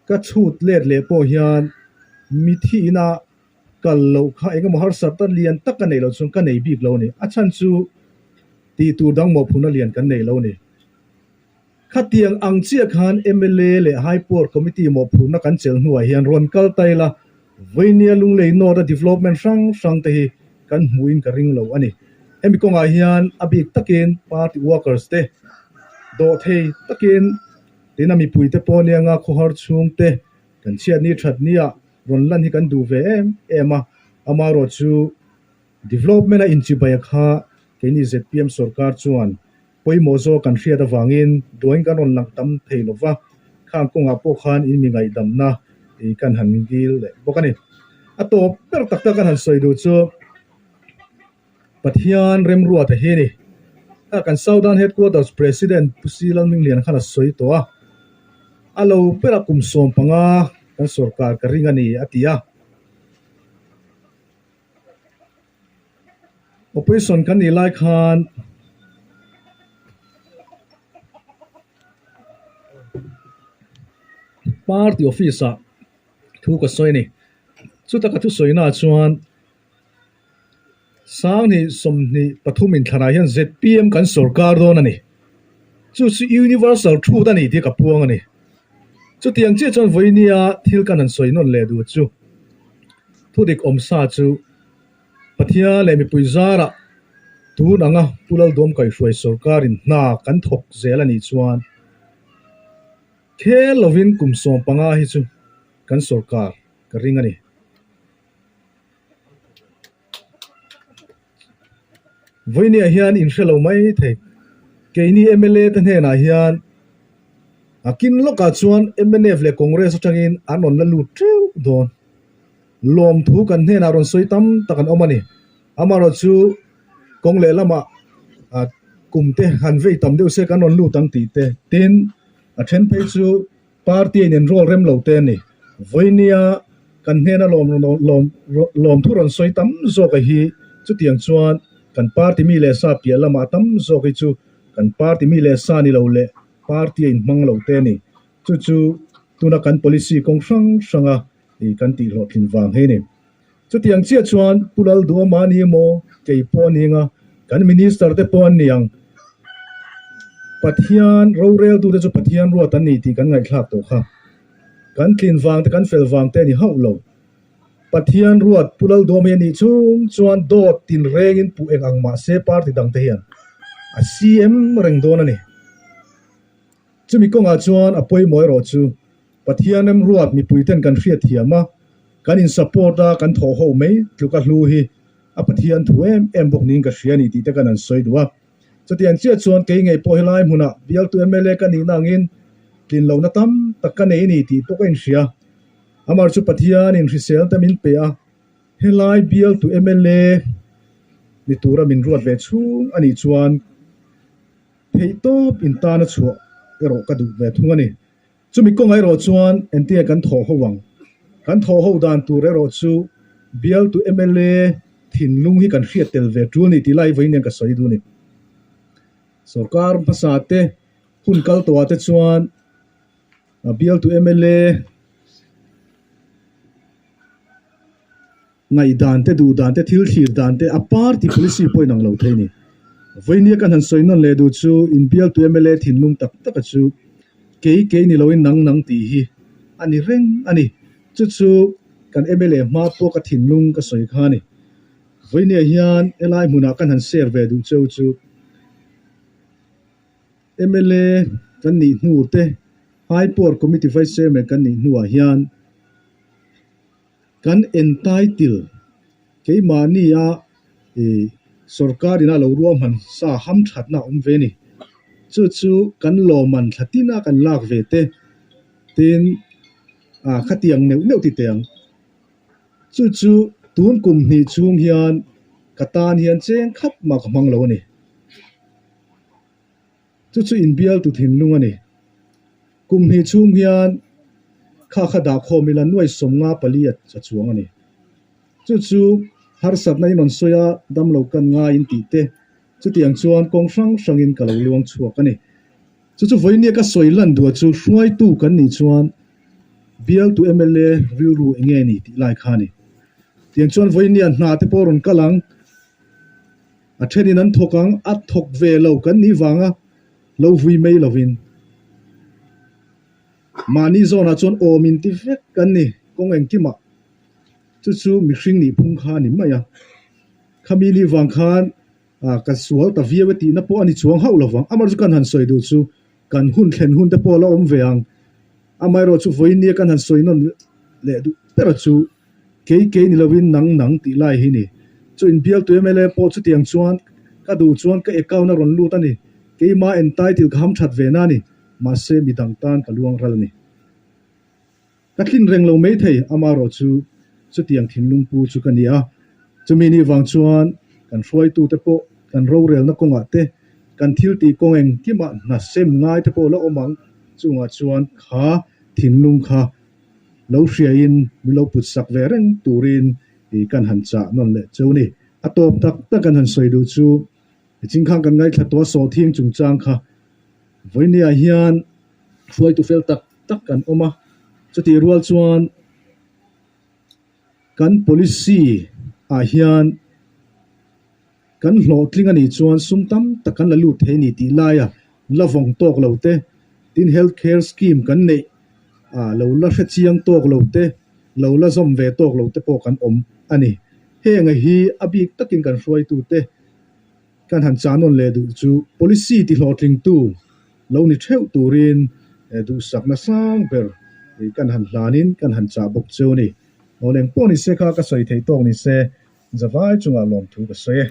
Ka chhut let leh pawh hian mithi ina kal loh kha eng emaw harsatna lian tak ka neih loh chuan ka nei bik lo a ni. A chhan chu tih tur dang mawhphurhna lian kan nei lo a ni. Khatiang ang chiah khan mla leh High Power Committee mawhphurhna kan chelh hnuah hian rawn kal ta ila, Vainia Lunglei North-a development hrang hrang te hi kan hmuhin ka ring lo a ni. Hemi kawngah hian a bik takin party workers te dawhthei takin Tin a mipuite pawh anianga khawhar chhungte kan chhiatni thatnia rawn lan hi kan duh ve em em a, amaherawh chu development a inchibai kha keini zpm sorkar chuan pawimawh zawk kan hriat avangin drawing kan rawn lang tam thei lova, khang kawngah pawh khan in mi ngaihdamna kan han dil leh bawk a ni. A tawp ber tak tak kan han sawi duh chu. Pathian remruata hi a ni. Kha kan Southern Headquarters President Pu Si Lalmingliana khan a sawi tawh a, a lo ber a kum 15 kan sorkar ka ring a ni a ti a. Opposition kan nih lai khan Party office ah thu ka sawi a ni. Chuta ka thusawi naah chuan. 2023 inthlanah hian zpm kan sorkar dawn a ni. Chu chu universal truth a ni tih ka puang a ni. Chutiang chiah chuan vawinia thil kan han sawi nawn leh duh chu thudik awmsa chu Pathian leh mipui zarah tun anga Pu Laldawm kaihhruai sorkarin hna kan thawk zel a nih chuan khel lovin kum 15 hi chu kan sorkar ka ring a ni. Vawinia hian in hre lo mai thei. Keini mla te hnenah hian a kin lawkah chuan mnf leh Congress atangin an rawn la lut teuh dawn. Lawmthu kan hnenah rawn sawi tam tak an awm a ni. Amaherawhchu chu kawng lehlamah kum te han vei tam deuh se kan rawn lut ang tih te. Tin, a then phei chu. Party a inenrawl rem lo te a ni. Vawinia kan hnena lawm lawm lawmthu rawn sawi tam zawk a hi chutiang chuan kan party mi leh sa piah lamah tam zawk hi chu kan party mi leh sa ni lo leh party a inhmang lo te a ni. Chu chu tuna kan policy kawng hrang hranga kan tihhlawhtlin vang hi a ni. Chutiang chiah chuan Pu Lalduhawma a ni emaw, kei pawh a ni anga, kan Minister te pawh an ni ang. Pathian roreltute chu Pathian ruat an ni tih kan ngaihthlak tawh kha. Kan tlin vang te, kan fel vang te a ni hauh lo. Pathian ruat Pu Lalduam hi a nih chung chuan dawt tinrengin puh eng ang mah se party dangte hian a CM reng dawn a ni. Chumi kawngah chuan a pawimawh erawh chu Pathian remruat mipuiten kan hriatthiam a, kan in support a, kan thawh ho mai tluka hlu hi a Pathian thu em em bawk niin ka hria a ni tih te kan han sawi duh a. Chutiang chiah chuan kei ngei pawh helai hmunah bialtu mla ka nihna angin tlin lohna tam tak ka nei a ni tih pawh ka inhria. Amar chu Pathianin hrisel te min pe a, helai bialtu mla ni tura min ruat ve chhung a nih chuan theihtawp intana chhuah erawh ka duh ve thung a ni. Chumi kawngah erawh chuan entinge kan thawh ho ang? Kan thawh ho dan tur erawh chu bialtu mla thinlung hi kan hriat tel ve tul a ni tih lai vawiin hian ka sawi duh a ni. Sorkar hmasa te hun kal tawhah te chuan bialtu mla Ngaihdan te, duhdan te, thil thlir dan te, a party policy pawh inang lo thei a ni. Vawinia kan han sawi nawn leh duh chu inbialtu mla thinlung tak taka chu kei kei ni loin nang nang tih hi a ni reng a ni. Chu chu kan mla hma pawh ka thinlung ka sawi kha a ni. Vawinia hian helai hmunah kan han share ve duh cheu chu mla kan nih hnu te, High Power Committee Vice Chairman kan nih hnuah hian, Kan entitle keimahnia ih sorkar ina lo ruahman sa hamthatna a awm ve a ni. Chu chu kan lawmman thla tina kan lak ve te tin ah khatiang neuh neuh ti teh ang. Chu chu tun kum hnih chhung hian ka tan hian cheng khat mah ka hmang lo a ni. Chu chu inbialtu thinlung a ni. Kum hnih chhung hian kha kha dah khawm ila nuai 54 a chuang a ni. Chu chu harsatna in rawn sawi a, damlo kan ngai in tih te, chutiang chuan kawng hrang hrangin ka lo luang chhuak a ni. Chu chu vawinia ka sawi lan duah chu hruaitu kan nih chuan bialtu mla rilru eng nge ni tih lai kha a ni. Tiang chuan vawinia hna te pawh rawn kal ang. A thenin an thawk ang, a thawk ve lo kan nih vanga lo vui mai lovin mahni zawnah chuan awm inti vek kan ni kawng engkimah. Chu chu mihring nih phung kha a ni mai a. Khami nih vang khan ka sual ta viau e tihna pawh a ni chuang hauh lovang. Amaherawhchu kan han sawi duh chu kan hun thlen hun te pawh a la awm ve ang. Amaherawhchu vawinia kan han sawi nawn leh duh ber chu Kei kei ni loin nang nang tih lai hi ni. Chu inbialtu mla pawh chutiang chuan ka duh chuan ka account a rawn lut a ni. Keima entitle ka ham that ve na ni. Mahse midang tan ka luang ral a ni. Ka tlin reng lo mai thei amarawh chu chutiang thinlung pu chu ka ni a. Chumi ni vang chuan kan hruaitute pawh kan rorelna kawngah te, kan thil tih kawng engkimah hna sem ngai te pawh la awm ang. Chungah chuan kha thinlung kha Lo hriain min lo put sak ve reng turin ih kan han chah nawn leh cheu ni. A tawp tak tak kan han sawi duh chu chingkhang kan ngaithla tawh a sawhthing chungchang kha vawinia hian hruaitu fel tak tak kan awm a, chutih rual chuan kan policy ah hian Kan hlawhtling a nih chuan sum tam tak kan la lut thei a ni tih laia la vawng tawk lo te, tin health care scheme kan neih ah lo la hre chiang tawk lo te, lo la zawm ve tawk lo te pawh kan awm a ni. Heng a hi a bik takin kan hruaitu te kan han chah nawn leh duh chu policy ti hlawhtlingtu lo ni theuh turin duhsakna sang ber kan han hlanin kan han chah bawk cheu a ni. Aw leng pawh ni se kha ka sawi theih tawk ni se. Zavai chungah lawmthu ka sawi e.